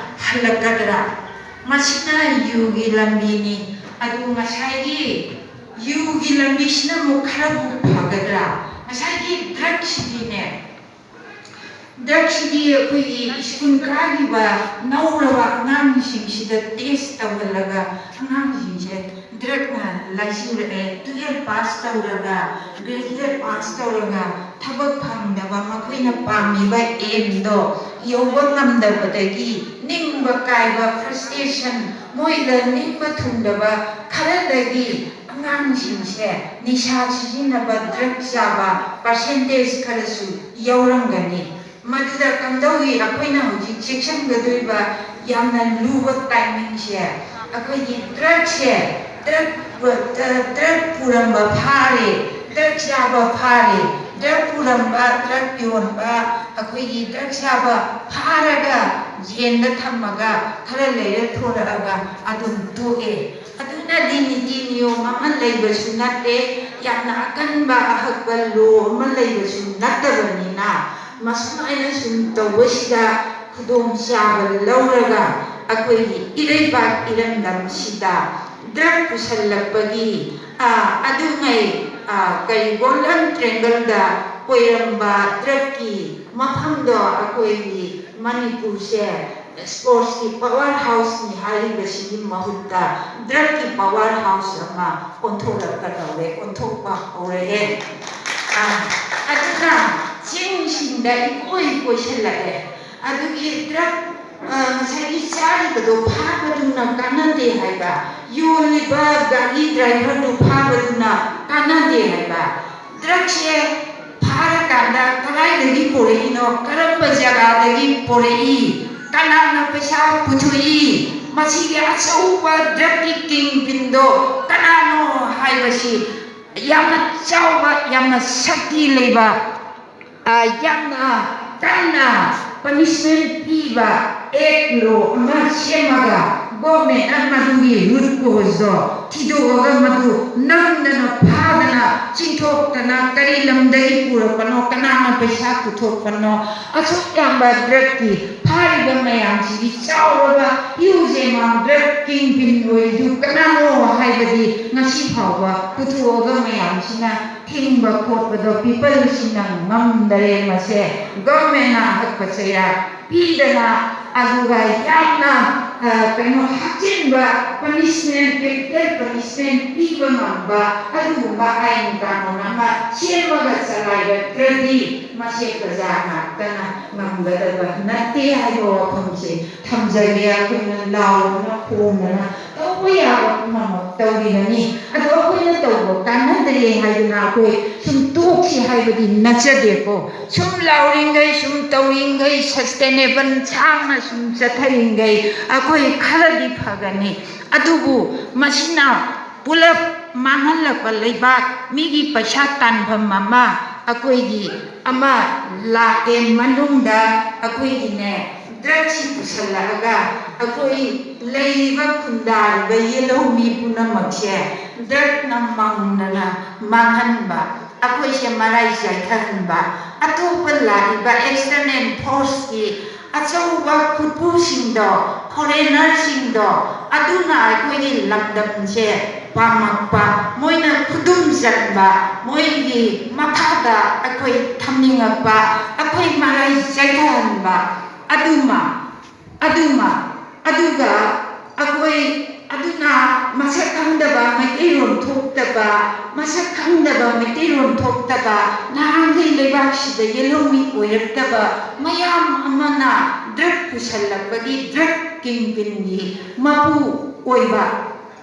ꯍꯜꯂꯛꯀꯗ꯭ꯔꯥ? ꯃꯁꯤꯅ ꯌꯨꯒꯤ ꯂꯝꯕꯤꯅꯤ꯫ ꯑꯗꯨ ꯉꯁꯥꯏꯒꯤ ꯌꯨꯒꯤ ꯂꯝꯕꯤꯁꯤꯅ ꯑꯃꯨꯛ ꯈꯔꯕꯨ ꯐꯒꯗ꯭ꯔꯥ? ꯉꯁꯥꯏꯒꯤ ꯗ꯭ꯔꯒꯁꯤꯗꯤꯅꯦ, ꯗ꯭ꯔꯒꯁꯤꯗꯤ ꯑꯩꯈꯣꯏꯒꯤ ꯁ꯭ꯀꯨꯜ ꯀꯥꯈꯤꯕ ꯅꯧꯔꯕ ꯑꯉꯥꯡꯁꯤꯡꯁꯤꯗ ꯇꯦꯁ ꯇꯧꯍꯜꯂꯒ ꯑꯉꯥꯡꯁꯤꯡꯁꯦ ꯗ꯭ꯔꯒꯅ ꯂꯥꯏꯆꯨꯔꯛꯑꯦ, ꯇꯨꯌꯦꯜꯞ ꯄꯥꯁ ꯇꯧꯔꯒ, ꯒ꯭ꯔꯦꯖꯨꯌꯦꯠ ꯄꯥꯁ ꯇꯧꯔꯒ ꯊꯕꯛ ꯐꯪꯗꯕ, ꯃꯈꯣꯏꯅ ꯄꯥꯝꯃꯤꯕ ꯑꯦꯝꯗꯣ ꯌꯧꯕ ꯉꯝꯗꯕꯗꯒꯤ ꯅꯤꯡꯕ ꯀꯥꯏꯕ, ꯐ꯭ꯔꯁꯇ꯭ꯔꯦꯁꯟ, ꯃꯣꯏꯗ ꯅꯤꯡꯕ ꯊꯨꯡꯗꯕ ꯈꯔꯗꯒꯤ ꯑꯉꯥꯡꯁꯤꯡꯁꯦ ꯅꯤꯁꯥ ꯁꯤꯖꯤꯟꯅꯕ, ꯗ꯭ꯔꯒ ꯆꯥꯕ ꯄꯥꯔꯁꯦꯟꯇꯦꯖ ꯈꯔꯁꯨ ꯌꯥꯎꯔꯝꯒꯅꯤ꯫ ꯃꯗꯨꯗ ꯀꯝꯗꯧꯏ? ꯑꯩꯈꯣꯏꯅ ꯍꯧꯖꯤꯛ ꯆꯦꯛꯁꯤꯟꯒꯗꯣꯏꯕ ꯌꯥꯝꯅ ꯂꯨꯕ ꯇꯥꯏꯃꯤꯡꯁꯦ, ꯑꯩꯈꯣꯏꯒꯤ ꯗ꯭ꯔꯒꯁꯦ, ꯗ꯭ꯔꯒ, ꯗ꯭ꯔꯒ ꯄꯨꯔꯝꯕ ꯐꯥꯔꯦ, ꯗ꯭ꯔꯒ ꯆꯥꯕ ꯐꯥꯔꯦ, ꯗ꯭ꯔꯒ ꯄꯨꯔꯝꯕ, ꯗ꯭ꯔꯒ ꯌꯣꯟꯕ, ꯑꯩꯈꯣꯏꯒꯤ ꯗ꯭ꯔꯒ ꯆꯥꯕ ꯐꯥꯔꯒ ꯖꯦꯜꯗ ꯊꯝꯃꯒ ꯈꯔ ꯂꯩꯔ ꯊꯣꯔꯛꯑꯒ ꯑꯗꯨꯝ ꯇꯣꯛꯑꯦ꯫ ꯑꯗꯨ ꯅꯗꯤ ꯅꯤꯇꯤ ꯅꯤꯌꯣꯝ ꯑꯃ ꯂꯩꯕꯁꯨ ꯅꯠꯇꯦ, ꯌꯥꯝꯅ ꯑꯀꯟꯕ ꯑꯍꯛꯄ ꯂꯣ ꯑꯃ ꯂꯩꯕꯁꯨ ꯅꯠꯇꯕꯅꯤꯅ, ꯃꯁꯨꯃꯥꯏꯅ ꯁꯨꯝ ꯇꯧꯕꯁꯤꯗ ꯈꯨꯗꯣꯡꯆꯥꯕ ꯂꯧꯔꯒ ꯑꯩꯈꯣꯏꯒꯤ ꯏꯔꯩꯕꯥꯛ ꯏꯔꯝꯗꯝꯁꯤꯗ ꯗ꯭ꯔꯒ ꯄꯨꯁꯜꯂꯛꯄꯒꯤ, ꯑ, ꯑꯗꯨꯉꯩ, ꯑ, ꯀꯔꯤ, ꯒꯣꯜꯗꯟ ꯇ꯭ꯔꯦꯡꯒꯜꯗ ꯀꯣꯏꯔꯝꯕ ꯗ꯭ꯔꯒꯀꯤ ꯃꯐꯝꯗꯣ ꯑꯩꯈꯣꯏꯒꯤ ꯃꯅꯤꯄꯨꯔꯁꯦ ꯁ꯭ꯄꯣꯔꯠꯁꯀꯤ ꯄꯋꯥꯔ ꯍꯥꯎꯁꯅꯤ ꯍꯥꯏꯔꯤꯕꯁꯤꯒꯤ ꯃꯍꯨꯠꯇ ꯗ꯭ꯔꯒꯀꯤ ꯄꯋꯥꯔ ꯍꯥꯎꯁ ꯑꯃ ꯑꯣꯟꯊꯣꯔꯛꯀꯗꯧꯔꯦ, ꯑꯣꯟꯊꯣꯛꯄ ꯍꯧꯔꯛꯑꯦ꯫ ꯑ, ꯑꯗꯨꯅ ꯆꯤꯡꯁꯤꯡꯗ ꯏꯀꯣꯏ ꯀꯣꯏꯁꯤꯜꯂꯛꯑꯦ꯫ ꯑꯗꯨꯒꯤ ꯗ꯭ꯔꯒ, ꯑ, ꯉꯁꯥꯏꯒꯤ ꯆꯥꯔꯤꯕꯗꯣ ꯐꯥꯕꯗꯨꯅ ꯀꯥꯟꯅꯗꯦ ꯍꯥꯏꯕ, ꯌꯣꯜꯂꯤꯕ ꯒꯥꯔꯤ ꯗ꯭ꯔꯥꯏꯚꯔꯗꯨ ꯐꯥꯕꯗꯨꯅ ꯀꯥꯟꯅꯗꯦ ꯍꯥꯏꯕ꯫ ꯗ꯭ꯔꯒꯁꯦ ꯐꯥꯔꯀꯥꯟꯗ ꯀꯗꯥꯏꯗꯒꯤ ꯄꯨꯔꯛꯏꯅꯣ, ꯀꯔꯝꯕ ꯖꯒꯥꯗꯒꯤ ꯄꯨꯔꯛꯏ, ꯀꯅꯥꯅ ꯄꯩꯁꯥ ꯄꯨꯊꯣꯛꯏ, ꯃꯁꯤꯒꯤ ꯑꯆꯧꯕ ꯗ꯭ꯔꯒꯀꯤ ꯀꯤꯡ ꯄꯤꯟꯗꯣ ꯀꯅꯥꯅꯣ ꯍꯥꯏꯕꯁꯤ ꯌꯥꯝꯅ ꯆꯥꯎꯕ, ꯌꯥꯝꯅ ꯁꯛꯇꯤ ꯂꯩꯕ, ꯑ, ꯌꯥꯝꯅ ꯀꯟꯅ ꯄꯅꯤꯁꯃꯦꯟ ꯄꯤꯕ ꯑꯦꯛ ꯂꯣ ꯑꯃ ꯁꯦꯝꯃꯒ ꯒꯣꯔꯃꯦꯟꯅ ꯃꯗꯨꯒꯤ ꯔꯨꯠ ꯀꯣꯖꯇꯣ ꯊꯤꯗꯣꯛꯑꯒ ꯃꯗꯨ ꯅꯝꯗꯅ ꯐꯥꯗꯅ ꯆꯤꯡꯊꯣꯛꯇꯅ ꯀꯔꯤ ꯂꯝꯗꯒꯤ ꯄꯨꯔꯛꯄꯅꯣ, ꯀꯅꯥꯅ ꯄꯩꯁꯥ ꯄꯨꯊꯣꯛꯄꯅꯣ, ꯑꯁꯨꯛ ꯌꯥꯝꯕ ꯗ꯭ꯔꯒꯀꯤ ꯐꯥꯔꯤꯕ ꯃꯌꯥꯝꯁꯤꯒꯤ ꯆꯥꯎꯔꯕ huge amount drug kingpin ꯑꯣꯏꯔꯤꯗꯨ ꯀꯅꯥꯅꯣ ꯍꯥꯏꯕꯗꯤ ꯉꯁꯤ ꯐꯥꯎꯕ ꯄꯨꯊꯣꯛꯑꯒ ꯃꯌꯥꯝꯁꯤꯅ ꯊꯤꯡꯕ ꯈꯣꯠꯄꯗꯣ ꯄꯤꯄꯜꯁꯤꯡꯅ ꯉꯝꯗꯔꯦ꯫ ꯃꯁꯦ ꯒꯚꯔꯟꯃꯦꯟꯅ ꯑꯍꯛꯄ ꯆꯩꯔꯥꯛ ꯄꯤꯗꯅ ꯑꯗꯨꯒ ꯌꯥꯝꯅ, ꯑ, ꯀꯩꯅꯣ ꯍꯥꯞꯆꯤꯟꯕ ꯄꯅꯤꯁꯃꯦꯟ, ꯀꯦꯄꯤꯇꯦꯜ ꯄꯅꯤꯁꯃꯦꯟ ꯄꯤꯕ ꯉꯝꯕ ꯑꯗꯨꯒꯨꯝꯕ ꯑꯥꯏꯟ ꯀꯥꯅꯨꯟ ꯑꯃ ꯁꯦꯝꯃꯒ ꯆꯂꯥꯏꯔꯛꯇ꯭ꯔꯗꯤ ꯃꯁꯦ ꯄ꯭ꯔꯖꯥ ꯉꯥꯛꯇꯅ ꯉꯝꯒꯗꯕ ꯅꯠꯇꯦ ꯍꯥꯏꯕ ꯋꯥꯐꯝꯁꯦ ꯊꯝꯖꯒꯦ꯫ ꯑꯩꯈꯣꯏꯅ ꯂꯥꯎꯗꯅ ꯈꯣꯡꯗꯅ ꯇꯧꯕ ꯌꯥꯕ ꯄꯨꯝꯅꯃꯛ ꯇꯧꯔꯤꯕꯅꯤ꯫ ꯑꯗꯣ ꯑꯩꯈꯣꯏꯅ ꯇꯧꯕ ꯀꯥꯟꯅꯗ꯭ꯔꯦ ꯍꯥꯏꯗꯨꯅ ꯑꯩꯈꯣꯏ ꯁꯨꯝ ꯇꯣꯛꯈꯤ ꯍꯥꯏꯕꯗꯤ ꯅꯠꯆꯗꯦꯀꯣ꯫ ꯁꯨꯝ ꯂꯥꯎꯔꯤꯉꯩ, ꯁꯨꯝ ꯇꯧꯔꯤꯉꯩ, ꯁꯁꯇꯦꯅꯦꯕꯜ ꯁꯥꯡꯅ ꯁꯨꯝ ꯆꯠꯊꯔꯤꯉꯩ ꯑꯩꯈꯣꯏ ꯈꯔꯗꯤ ꯐꯒꯅꯤ꯫ ꯑꯗꯨꯕꯨ ꯃꯁꯤꯅ ꯄꯨꯂꯞ ꯃꯥꯡꯍꯜꯂꯛꯄ ꯂꯩꯕꯥꯛ, ꯃꯤꯒꯤ ꯄꯩꯁꯥ ꯇꯥꯟꯐꯝ ꯑꯃ, ꯑꯩꯈꯣꯏꯒꯤ ꯑꯃ ꯂꯥꯛꯀꯦ ꯃꯅꯨꯡꯗ ꯑꯩꯈꯣꯏꯒꯤꯅꯦ, ꯗ꯭ꯔꯒꯁꯤ ꯄꯨꯁꯜꯂꯛꯑꯒ ꯑꯩꯈꯣꯏ ꯂꯩꯔꯤꯕ ꯈꯨꯟꯗꯥꯔꯤꯕ ꯌꯦꯜꯍꯧꯃꯤ ꯄꯨꯝꯅꯃꯛꯁꯦ ꯗ꯭ꯔꯒꯅ ꯃꯪꯗꯅ ꯃꯥꯡꯍꯟꯕ, ꯑꯩꯈꯣꯏꯁꯦ ꯃꯔꯥꯏ ꯆꯥꯏꯊꯍꯟꯕ, ꯑꯇꯣꯞꯄ ꯂꯥꯛꯏꯕ external forceꯀꯤ ꯑꯆꯧꯕ ꯈꯨꯠꯄꯨꯁꯤꯡꯗꯣ, foreignerꯁꯤꯡꯗꯣ, ꯑꯗꯨꯅ ꯑꯩꯈꯣꯏꯒꯤ ꯂꯝꯗꯝꯁꯦ ꯄꯥꯝꯃꯛꯄ, ꯃꯣꯏꯅ ꯈꯨꯗꯨꯝ ꯆꯟꯕ, ꯃꯣꯏꯒꯤ ꯃꯈꯥꯗ ꯑꯩꯈꯣꯏ ꯊꯝꯅꯤꯡꯉꯛꯄ, ꯑꯩꯈꯣꯏ ꯃꯔꯥꯏ ꯆꯥꯏꯊꯍꯟꯕ, ꯑꯗꯨꯃ ꯑꯗꯨꯃ ꯑꯗꯨꯒ ꯑꯩꯈꯣꯏ ꯑꯗꯨꯅ ꯃꯁꯛ ꯈꯪꯗꯕ ꯃꯩꯇꯩꯂꯣꯟ ꯊꯣꯛꯇꯕ, ꯃꯁꯛ ꯈꯪꯗꯕ ꯃꯩꯇꯩꯂꯣꯟ ꯊꯣꯛꯇꯕ, ꯅꯍꯥꯟꯈꯩ ꯂꯩꯕꯥꯛꯁꯤꯗ ꯌꯦꯜꯍꯧꯃꯤ ꯑꯣꯏꯔꯛꯇꯕ ꯃꯌꯥꯝ ꯑꯃꯅ ꯗ꯭ꯔꯒ ꯄꯨꯁꯜꯂꯛꯄꯒꯤ ꯗ꯭ꯔꯒ ꯀꯤꯡꯄꯤꯟꯒꯤ ꯃꯄꯨ ꯑꯣꯏꯕ꯫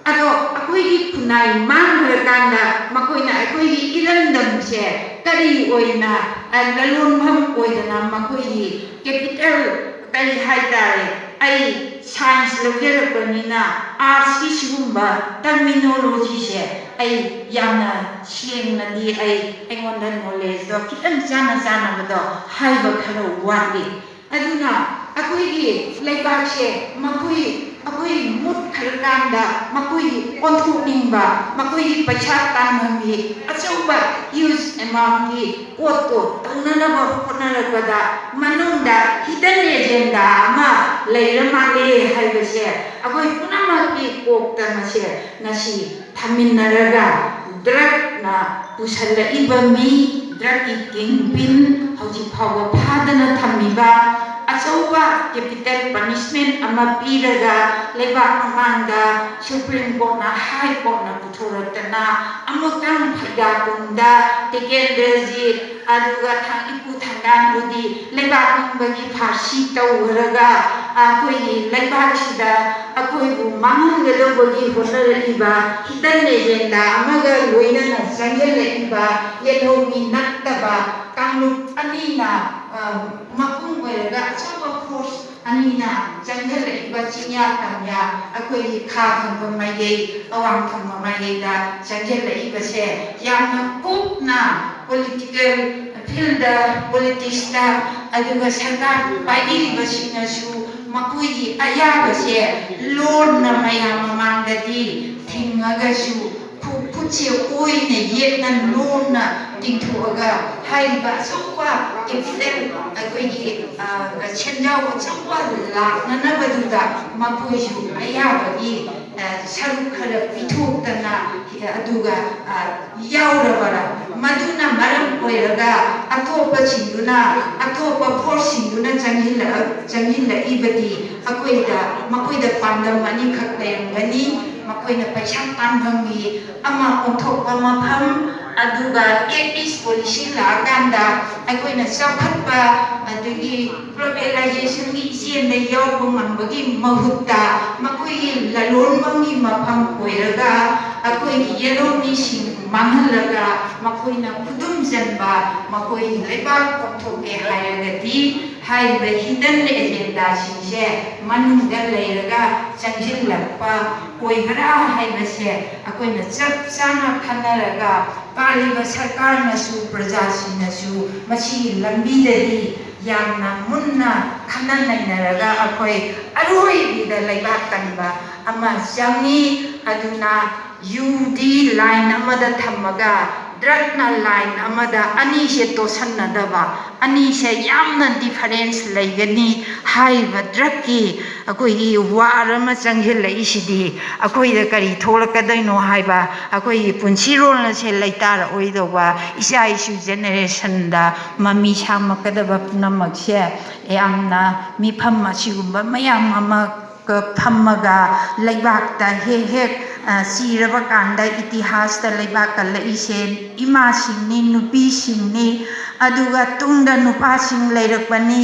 ꯑꯗꯣ ꯑꯩꯈꯣꯏꯒꯤ ꯈꯨꯟꯅꯥꯏ ꯃꯥꯡꯈ꯭ꯔꯀꯥꯟꯗ ꯃꯈꯣꯏꯅ ꯑꯩꯈꯣꯏꯒꯤ ꯏꯔꯝꯗꯝꯁꯦ ꯀꯔꯤ ꯑꯣꯏꯅ, ꯑ, ꯂꯂꯣꯟꯐꯝ ꯑꯣꯏꯗꯅ ꯃꯈꯣꯏꯒꯤ capital ꯀꯔꯤ ꯍꯥꯏꯇꯥꯔꯦ, ꯑꯩ science ꯂꯧꯖꯔꯛꯄꯅꯤꯅ artsꯀꯤ ꯁꯤꯒꯨꯝꯕ terminologyꯁꯦ ꯑꯩ ꯌꯥꯝꯅ ꯁꯦꯡꯅꯗꯤ ꯑꯩ, ꯑꯩꯉꯣꯟꯗ knowledgeꯗꯣ ꯈꯤꯇꯪ ꯆꯥꯅ ꯆꯥꯅꯕꯗꯣ ꯍꯥꯏꯕ ꯈꯔ ꯋꯥꯠꯂꯤ꯫ ꯑꯗꯨꯅ ꯑꯩꯈꯣꯏꯒꯤ ꯂꯩꯕꯥꯛꯁꯦ ꯃꯈꯣꯏ, ꯑꯩꯈꯣꯏ ꯃꯨꯠꯈ꯭ꯔꯀꯥꯟꯗ ꯃꯈꯣꯏꯒꯤ ꯑꯣꯟꯊꯣꯛꯅꯤꯡꯕ, ꯃꯈꯣꯏꯒꯤ ꯄꯩꯁꯥ ꯇꯥꯟꯐꯝꯒꯤ ꯑꯆꯧꯕ huge amountꯀꯤ ꯄꯣꯠꯇꯣ ꯇꯧꯅꯅꯕ ꯍꯣꯠꯅꯔꯛꯄꯗ ꯃꯅꯨꯡꯗ hidden agenda ꯑꯃ ꯂꯩꯔ ꯃꯥꯜꯂꯦ ꯍꯥꯏꯕꯁꯦ ꯑꯩꯈꯣꯏ ꯄꯨꯝꯅꯃꯛꯀꯤ ꯀꯣꯛꯇ ꯃꯁꯦ ꯉꯁꯤ ꯊꯝꯃꯤꯟꯅꯔꯒ ꯗ꯭ꯔꯒꯅ ꯄꯨꯁꯜꯂꯛꯏꯕ ꯃꯤ, ꯗ꯭ꯔꯒꯀꯤ ꯀꯤꯡꯄꯤꯟ, ꯍꯧꯖꯤꯛ ꯐꯥꯎꯕ ꯐꯥꯗꯅ ꯊꯝꯃꯤꯕ ꯑꯆꯧꯕ capital punishment ꯑꯃ ꯄꯤꯔꯒ ꯂꯩꯕꯥꯛ ꯃꯃꯥꯡꯗ Supreme Courtꯅ, High Courtꯅ ꯄꯨꯊꯣꯔꯛꯇꯅ ꯑꯃꯨꯛꯇꯪ ꯐꯩꯒꯥꯄꯨꯡꯗ ꯇꯤꯀꯦꯟꯗ꯭ꯔꯖꯤꯠ ꯑꯗꯨꯒ ꯊꯥꯡ-, ꯏꯄꯨ ꯊꯥꯡꯒꯥꯟꯕꯨꯗꯤ ꯂꯩꯕꯥꯛ ꯅꯤꯡꯕꯒꯤ ꯐꯥꯔꯁꯤ ꯇꯧꯈ꯭ꯔꯒ ꯑꯩꯈꯣꯏꯒꯤ ꯂꯩꯕꯥꯛꯁꯤꯗ ꯑꯩꯈꯣꯏꯕꯨ ꯃꯥꯡꯍꯟꯒꯗꯧꯕꯒꯤ ꯍꯣꯠꯅꯔꯛꯂꯤꯕ hidden agenda ꯑꯃꯒ ꯂꯣꯏꯅꯅ ꯆꯪꯁꯤꯜꯂꯛꯂꯤꯕ ꯌꯦꯜꯍꯧꯃꯤ ꯅꯠꯇꯕ ꯀꯥꯡꯂꯨꯞ ꯑꯅꯤꯅ, ꯑ, ꯃꯄꯨꯡ ꯑꯣꯏꯔꯒ ꯑꯆꯧꯕ force ꯑꯅꯤꯅ ꯆꯪꯁꯤꯜꯂꯛꯂꯤꯕ ꯆꯤꯡꯌꯥ ꯇꯝꯌꯥ, ꯑꯩꯈꯣꯏꯒꯤ ꯈꯥ ꯊꯪꯕ ꯃꯥꯏꯀꯩ, ꯑꯋꯥꯡ ꯊꯪꯕ ꯃꯥꯏꯀꯩꯗ ꯆꯪꯁꯤꯜꯂꯛꯂꯤꯕꯁꯦ ꯌꯥꯝꯅ ꯀꯨꯞꯅ ꯄꯣꯂꯤꯇꯤꯀꯦꯜ ꯐꯤꯜꯗ, ꯄꯣꯂꯤꯇꯤꯛꯁꯇ, ꯑꯗꯨꯒ ꯁꯔꯀꯥꯔ ꯄꯥꯏꯕꯤꯔꯤꯕꯁꯤꯡꯅꯁꯨ ꯃꯈꯣꯏꯒꯤ ꯑꯌꯥꯕꯁꯦ ꯂꯣꯟꯅ ꯃꯌꯥꯝ ꯃꯃꯥꯡꯗꯗꯤ ꯊꯤꯡꯉꯒꯁꯨ ꯈꯨ-, ꯈꯨꯠꯁꯦ ꯑꯣꯏꯅ ꯌꯦꯠꯅ ꯂꯣꯟꯅ ꯇꯤꯡꯊꯣꯛꯑꯒ ꯍꯥꯏꯔꯤꯕ ꯑꯆꯧꯕ ꯀꯦꯄꯤꯇꯦꯜ ꯑꯩꯈꯣꯏꯒꯤ, ꯑ, ꯁꯦꯟꯖꯥꯎ ꯑꯆꯧꯕ ꯂꯥꯛꯅꯅꯕꯗꯨꯗ ꯃꯈꯣꯏꯁꯨ ꯑꯌꯥꯕꯒꯤ, ꯑ, ꯁꯔꯨꯛ ꯈꯔ ꯄꯤꯊꯣꯛꯇꯅ, ꯑꯗꯨꯒ, ꯑ, ꯌꯥꯎꯔꯕꯔꯥ? ꯃꯗꯨꯅ ꯃꯔꯝ ꯑꯣꯏꯔꯒ ꯑꯇꯣꯞꯄꯁꯤꯡꯗꯨꯅ, ꯑꯇꯣꯞꯄ ꯐꯣꯔꯁꯁꯤꯡꯗꯨꯅ ꯆꯪꯁꯤꯜꯂꯛ-, ꯆꯪꯁꯤꯜꯂꯛꯏꯕꯗꯤ ꯑꯩꯈꯣꯏꯗ, ꯃꯈꯣꯏꯗ ꯄꯥꯟꯗꯝ ꯑꯅꯤꯈꯛ ꯂꯩꯔꯝꯒꯅꯤ꯫ ꯃꯈꯣꯏꯅ ꯄꯩꯁꯥ ꯇꯥꯟꯐꯝꯒꯤ ꯑꯃ ꯑꯣꯟꯊꯣꯛꯄ ꯃꯐꯝ, ꯑꯗꯨꯒ ꯑꯦꯛ ꯏꯁ ꯄꯣꯂꯤꯁꯤ ꯂꯥꯛꯑꯀꯥꯟꯗ ꯑꯩꯈꯣꯏꯅ ꯆꯥꯎꯈꯠꯄ ꯑꯗꯒꯤ ꯒ꯭ꯂꯣꯕꯦꯂꯥꯏꯖꯦꯁꯟꯒꯤ ꯏꯆꯦꯜꯗ ꯌꯥꯎꯕ ꯉꯝꯕꯒꯤ ꯃꯍꯨꯠꯇ ꯃꯈꯣꯏꯒꯤ ꯂꯂꯣꯟꯕꯝꯒꯤ ꯃꯐꯝ ꯑꯣꯏꯔꯒ ꯑꯩꯈꯣꯏꯒꯤ ꯌꯦꯜꯍꯧꯃꯤꯁꯤꯡ ꯃꯥꯡꯍꯜꯂꯒ ꯃꯈꯣꯏꯅ ꯈꯨꯗꯨꯝ ꯆꯟꯕ, ꯃꯈꯣꯏꯒꯤ ꯂꯩꯕꯥꯛ ꯄꯥꯡꯊꯣꯛꯀꯦ ꯍꯥꯏꯔꯒꯗꯤ ꯍꯥꯏꯔꯤꯕ ꯍꯤꯗꯟ ꯑꯦꯖꯦꯟꯗꯥꯁꯤꯡꯁꯦ ꯃꯅꯨꯡꯗ ꯂꯩꯔꯒ ꯆꯪꯁꯤꯜꯂꯛꯄ ꯑꯣꯏꯕ꯭ꯔꯥ ꯍꯥꯏꯕꯁꯦ ꯑꯩꯈꯣꯏꯅ ꯆꯞ ꯆꯥꯅ ꯈꯟꯅꯔꯒ ꯄꯥꯜꯂꯤꯕ ꯁꯔꯀꯥꯔꯅꯁꯨ ꯄ꯭ꯔꯖꯥꯁꯤꯡꯅꯁꯨ ꯃꯁꯤꯒꯤ ꯂꯝꯕꯤꯗꯗꯤ ꯌꯥꯝꯅ ꯃꯨꯟꯅ ꯈꯟꯅ ꯅꯩꯅꯔꯒ ꯑꯩꯈꯣꯏ ꯑꯔꯣꯏꯕꯤꯗ ꯂꯩꯕꯥꯛ ꯀꯟꯕ ꯑꯃ ꯆꯪꯉꯤ꯫ ꯑꯗꯨꯅ ꯌꯨꯗꯤ ꯂꯥꯏꯟ ꯑꯃꯗ ꯊꯝꯃꯒ ꯗ꯭ꯔꯛꯅ ꯂꯥꯏꯟ ꯑꯃꯗ ꯑꯅꯤꯁꯦ ꯇꯣꯠꯁꯟꯅꯗꯕ, ꯑꯅꯤꯁꯦ ꯌꯥꯝꯅ ꯗꯤꯐꯔꯦꯟꯁ ꯂꯩꯒꯅꯤ꯫ ꯍꯥꯏꯔꯤꯕ ꯗ꯭ꯔꯛꯀꯤ ꯑꯩꯈꯣꯏꯒꯤ ꯋꯥꯔ ꯑꯃ ꯆꯪꯁꯤꯜꯂꯛꯏꯁꯤꯗꯤ ꯑꯩꯈꯣꯏꯗ ꯀꯔꯤ ꯊꯣꯛꯂꯛꯀꯗꯣꯏꯅꯣ ꯍꯥꯏꯕ, ꯑꯩꯈꯣꯏꯒꯤ ꯄꯨꯟꯁꯤꯔꯣꯜ ꯑꯁꯦ ꯂꯩꯇꯥꯔꯛꯑꯣꯏꯗꯧꯕ ꯏꯆꯥ ꯏꯁꯨ ꯖꯦꯅꯦꯔꯦꯁꯟꯗ ꯃꯃꯤ ꯁꯥꯡꯂꯛꯀꯗꯕ ꯄꯨꯝꯅꯃꯛꯁꯦ ꯌꯥꯝꯅ ꯃꯤꯐꯝ ꯑꯁꯤꯒꯨꯝꯕ ꯃꯌꯥꯝ ꯑꯃ ꯐꯝꯃꯒ ꯂꯩꯕꯥꯛꯇ ꯍꯦꯛ ꯍꯦꯛ, ꯑ, ꯆꯤꯔꯕ ꯀꯥꯟꯗ ꯏꯇꯤꯍꯥꯁꯇ ꯂꯩꯕꯥꯛ ꯀꯜꯂꯛꯏꯁꯦ ꯏꯃꯥꯁꯤꯡꯅꯤ, ꯅꯨꯄꯤꯁꯤꯡꯅꯤ, ꯑꯗꯨꯒ ꯇꯨꯡꯗ ꯅꯨꯄꯥꯁꯤꯡ ꯂꯩꯔꯛꯄꯅꯤ꯫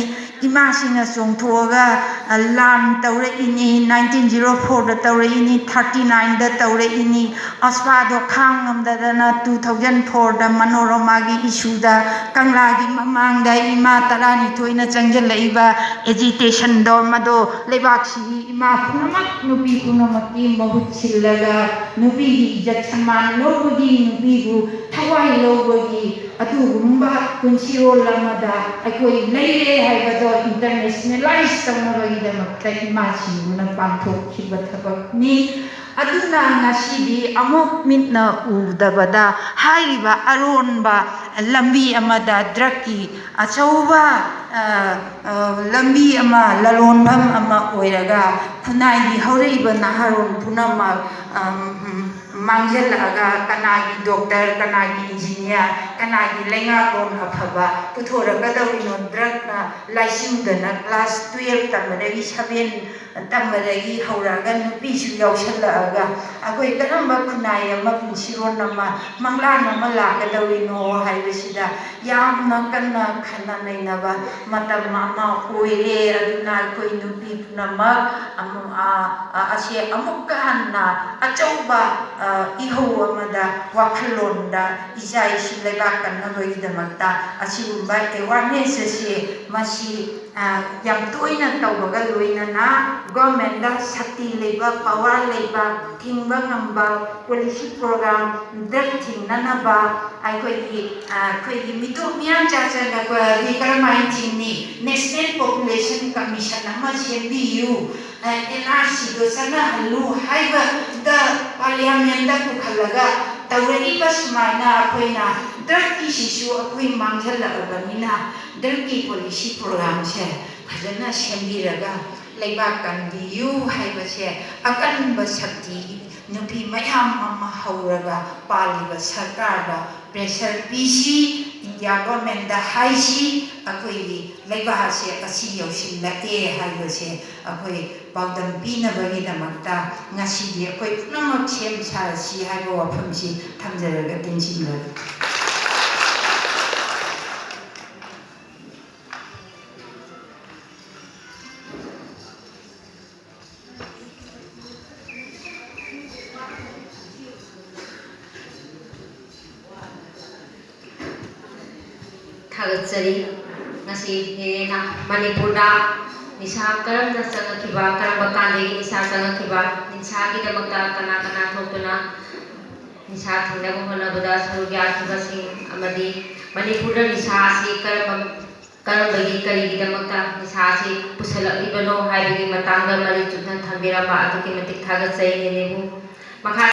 ꯏꯃꯥꯁꯤꯡꯅ ꯆꯣꯡꯊꯣꯛꯑꯒ, ꯑ, ꯂꯥꯟ ꯇꯧꯔꯛꯏꯅꯤ, ꯅꯥꯏꯟꯇꯤꯟ ꯖꯤꯔꯣ ꯐꯣꯔꯗ ꯇꯧꯔꯛꯏꯅꯤ, ꯊꯥꯔꯇꯤ ꯅꯥꯏꯟꯗ ꯇꯧꯔꯛꯏꯅꯤ꯫ ꯑꯁ꯭ꯋꯥꯗꯣ ꯈꯥꯡ ꯉꯝꯗꯗꯅ ꯇꯨ ꯊꯥꯎꯖꯟ ꯐꯣꯔꯗ ꯃꯅꯣꯔꯃꯥꯒꯤ ꯏꯁꯨꯗ ꯀꯪꯂꯥꯒꯤ ꯃꯃꯥꯡꯗ ꯏꯃꯥ ꯇꯔꯥꯅꯤꯊꯣꯏꯅ ꯆꯪꯁꯤꯜꯂꯛꯏꯕ ꯑꯦꯖꯤꯇꯦꯁꯟꯗꯣ, ꯃꯗꯣ ꯂꯩꯕꯥꯛꯁꯤꯒꯤ ꯏꯃꯥ ꯄꯨꯝꯅꯃꯛ, ꯅꯨꯄꯤ ꯄꯨꯝꯅꯃꯛꯀꯤ ꯃꯍꯨꯠ ꯁꯤꯜꯂꯒ ꯅꯨꯄꯤꯒꯤ ꯏꯖꯠ ꯁꯟꯃꯥꯟ ꯂꯧꯕꯒꯤ, ꯅꯨꯄꯤꯕꯨ ꯊꯋꯥꯏ ꯂꯧꯕꯒꯤ ꯑꯗꯨꯒꯨꯝꯕ ꯄꯨꯟꯁꯤꯔꯣꯜ ꯑꯃꯗ ꯑꯩꯈꯣꯏ ꯂꯩꯔꯦ ꯍꯥꯏꯕꯗꯣ internationalize ꯇꯧꯅꯕꯒꯤꯗꯃꯛꯇ ꯏꯃꯥꯁꯤꯡꯗꯨꯅ ꯄꯥꯡꯊꯣꯛꯈꯤꯕ ꯊꯕꯛꯅꯤ꯫ ꯑꯗꯨꯅ ꯉꯁꯤꯗꯤ ꯑꯃꯨꯛ ꯃꯤꯠꯅ ꯎꯗꯕꯗ ꯍꯥꯏꯔꯤꯕ ꯑꯔꯣꯟꯕ ꯂꯝꯕꯤ ꯑꯃꯗ drugꯀꯤ ꯑꯆꯧꯕ, ꯑ, ꯑ, ꯂꯝꯕꯤ ꯑꯃ, ꯂꯂꯣꯟꯐꯝ ꯑꯃ ꯑꯣꯏꯔꯒ ꯈꯨꯟꯅꯥꯏꯒꯤ ꯍꯧꯔꯛꯏꯕ ꯅꯍꯥꯔꯣꯜ ꯄꯨꯝꯅꯃꯛ, ꯑꯝ, ꯎꯝ, ꯃꯥꯡꯖꯜꯂꯛꯑꯒ ꯀꯅꯥꯒꯤ doctor, ꯀꯅꯥꯒꯤ engineer, ꯀꯅꯥꯒꯤ ꯂꯩꯉꯥꯛꯂꯣꯟ ꯑꯐꯕ ꯄꯨꯊꯣꯔꯛꯀꯗꯧꯔꯤꯅꯣ? Drugꯅ ꯂꯥꯏꯆꯨꯗꯅ class twelve ꯇꯝꯕꯗꯒꯤ seven ꯇꯝꯕꯗꯒꯤ ꯍꯧꯔꯛꯑꯒ ꯅꯨꯄꯤꯁꯨ ꯌꯥꯎꯁꯜꯂꯛꯑꯒ ꯑꯩꯈꯣꯏ ꯀꯔꯝꯕ ꯈꯨꯟꯅꯥꯏ ꯑꯃ, ꯄꯨꯟꯁꯤꯔꯣꯟ ꯑꯃ, ꯃꯪꯂꯥꯟ ꯑꯃ ꯂꯥꯛꯀꯗꯧꯔꯤꯅꯣ ꯍꯥꯏꯕꯁꯤꯗ ꯌꯥꯝꯅ ꯀꯟꯅ ꯈꯟꯅ ꯅꯩꯅꯕ ꯃꯇꯝ ꯑꯃ ꯑꯣꯏꯔꯦ꯫ ꯑꯗꯨꯅ ꯑꯩꯈꯣꯏ ꯅꯨꯄꯤ ꯄꯨꯝꯅꯃꯛ ꯑꯃꯨꯛ, ꯑ, ꯑ, ꯑꯁꯦ ꯑꯃꯨꯛꯀ ꯍꯟꯅ ꯑꯆꯧꯕ, ꯑ, ꯏꯍꯧ ꯑꯃꯗ, ꯋꯥꯈꯜꯂꯣꯟꯗ ꯏꯆꯥ ꯏꯁꯨ ꯂꯩꯕꯥꯛ ꯀꯟꯅꯕꯒꯤꯗꯃꯛꯇ ꯑꯁꯤꯒꯨꯝꯕ awareness ꯑꯁꯤ ꯃꯁꯤ, ꯑ, ꯌꯥꯝ ꯇꯣꯏꯅ ꯇꯧꯕꯒ ꯂꯣꯏꯅꯅ governmentꯗ ꯁꯛꯇꯤ ꯂꯩꯕ, power ꯂꯩꯕ, ꯊꯤꯡꯕ ꯉꯝꯕ policy program, drug ꯊꯤꯡꯅꯅꯕ ꯑꯩꯈꯣꯏꯒꯤ, ꯑ, ꯑꯩꯈꯣꯏꯒꯤ ꯃꯤꯇꯣꯞ ꯃꯤꯌꯥꯝ ꯆꯥꯁꯤꯜꯂꯛꯄꯗꯤ ꯀꯔꯝꯍꯥꯏꯅ ꯊꯤꯡꯅꯤ? National Population Commission ꯑꯃ ꯁꯦꯝꯕꯤꯌꯨ, ꯑ, NRCꯗꯣ ꯆꯠꯅꯍꯜꯂꯨ ꯍꯥꯏꯕꯗ parliamentꯗ ꯄꯨꯈꯠꯂꯒ ꯇꯧꯔꯛꯏꯕ ꯁꯨꯃꯥꯏꯅ ꯑꯩꯈꯣꯏꯅ drugꯀꯤꯁꯤꯁꯨ ꯑꯩꯈꯣꯏ ꯃꯥꯡꯁꯤꯜꯂꯛꯑꯕꯅꯤꯅ drugꯀꯤ policy programꯁꯦ ꯐꯖꯅ ꯁꯦꯝꯕꯤꯔꯒ ꯂꯩꯕꯥꯛ ꯀꯟꯕꯤꯌꯨ ꯍꯥꯏꯕꯁꯦ ꯑꯀꯟꯕ ꯁꯛꯇꯤ ꯅꯨꯄꯤ ꯃꯌꯥꯝ ꯑꯃ ꯍꯧꯔꯒ ꯄꯥꯜꯂꯤꯕ ꯁꯔꯀꯥꯔꯗ pressure ꯄꯤꯁꯤ, India governmentꯗ ꯍꯥꯏꯁꯤ, ꯑꯩꯈꯣꯏꯒꯤ ꯂꯩꯕꯥꯛ ꯑꯁꯦ ꯑꯁꯤ ꯌꯧꯁꯤꯜꯂꯛꯑꯦ ꯍꯥꯏꯕꯁꯦ ꯑꯩꯈꯣꯏ ꯄꯥꯎꯗꯝ ꯄꯤꯅꯕꯒꯤꯗꯃꯛꯇ ꯉꯁꯤꯗꯤ ꯑꯩꯈꯣꯏ ꯄꯨꯝꯅꯃꯛ ꯁꯦꯝ ꯁꯥꯔꯁꯤ ꯍꯥꯏꯕ ꯋꯥꯐꯝꯁꯤ ꯊꯝꯖꯔꯒ ꯇꯦꯟꯁꯤꯟꯖꯔꯒꯦ꯫ ꯊꯥꯒꯠꯆꯔꯤ꯫ ꯉꯁꯤ ꯍꯦꯟꯅ ꯃꯅꯤꯄꯨꯔꯗ ꯅꯤꯁꯥ ꯀꯔꯝꯅ ꯆꯪꯉꯛꯈꯤꯕ, ꯀꯔꯝꯕ ꯀꯥꯟꯗꯒꯤ ꯅꯤꯁꯥ ꯆꯪꯉꯛꯈꯤꯕ, ꯅꯤꯁꯥꯒꯤꯗꯃꯛꯇ ꯀꯅꯥ ꯀꯅꯥ ꯊꯣꯛꯇꯨꯅ ꯅꯤꯁꯥ ꯊꯤꯡꯅꯕ ꯍꯣꯠꯅꯕꯗ ꯁꯔꯨꯛ ꯌꯥꯈꯤꯕꯁꯤꯡ ꯑꯃꯗꯤ ꯃꯅꯤꯄꯨꯔꯗ ꯅꯤꯁꯥ ꯑꯁꯤ ꯀꯔꯝꯕ, ꯀꯔꯝꯕꯒꯤ, ꯀꯔꯤꯒꯤꯗꯃꯛꯇ ꯅꯤꯁꯥ ꯑꯁꯤ ꯄꯨꯁꯜꯂꯛꯂꯤꯕꯅꯣ ꯍꯥꯏꯕꯒꯤ ꯃꯇꯥꯡꯗ ꯃꯔꯤꯛ ꯆꯨꯝꯅ ꯊꯝꯕꯤꯔꯝꯕ ꯑꯗꯨꯛꯀꯤ ꯃꯇꯤꯛ ꯊꯥꯒꯠꯆꯩ, ꯅꯦꯅꯦꯕꯨ꯫ ꯃꯈꯥ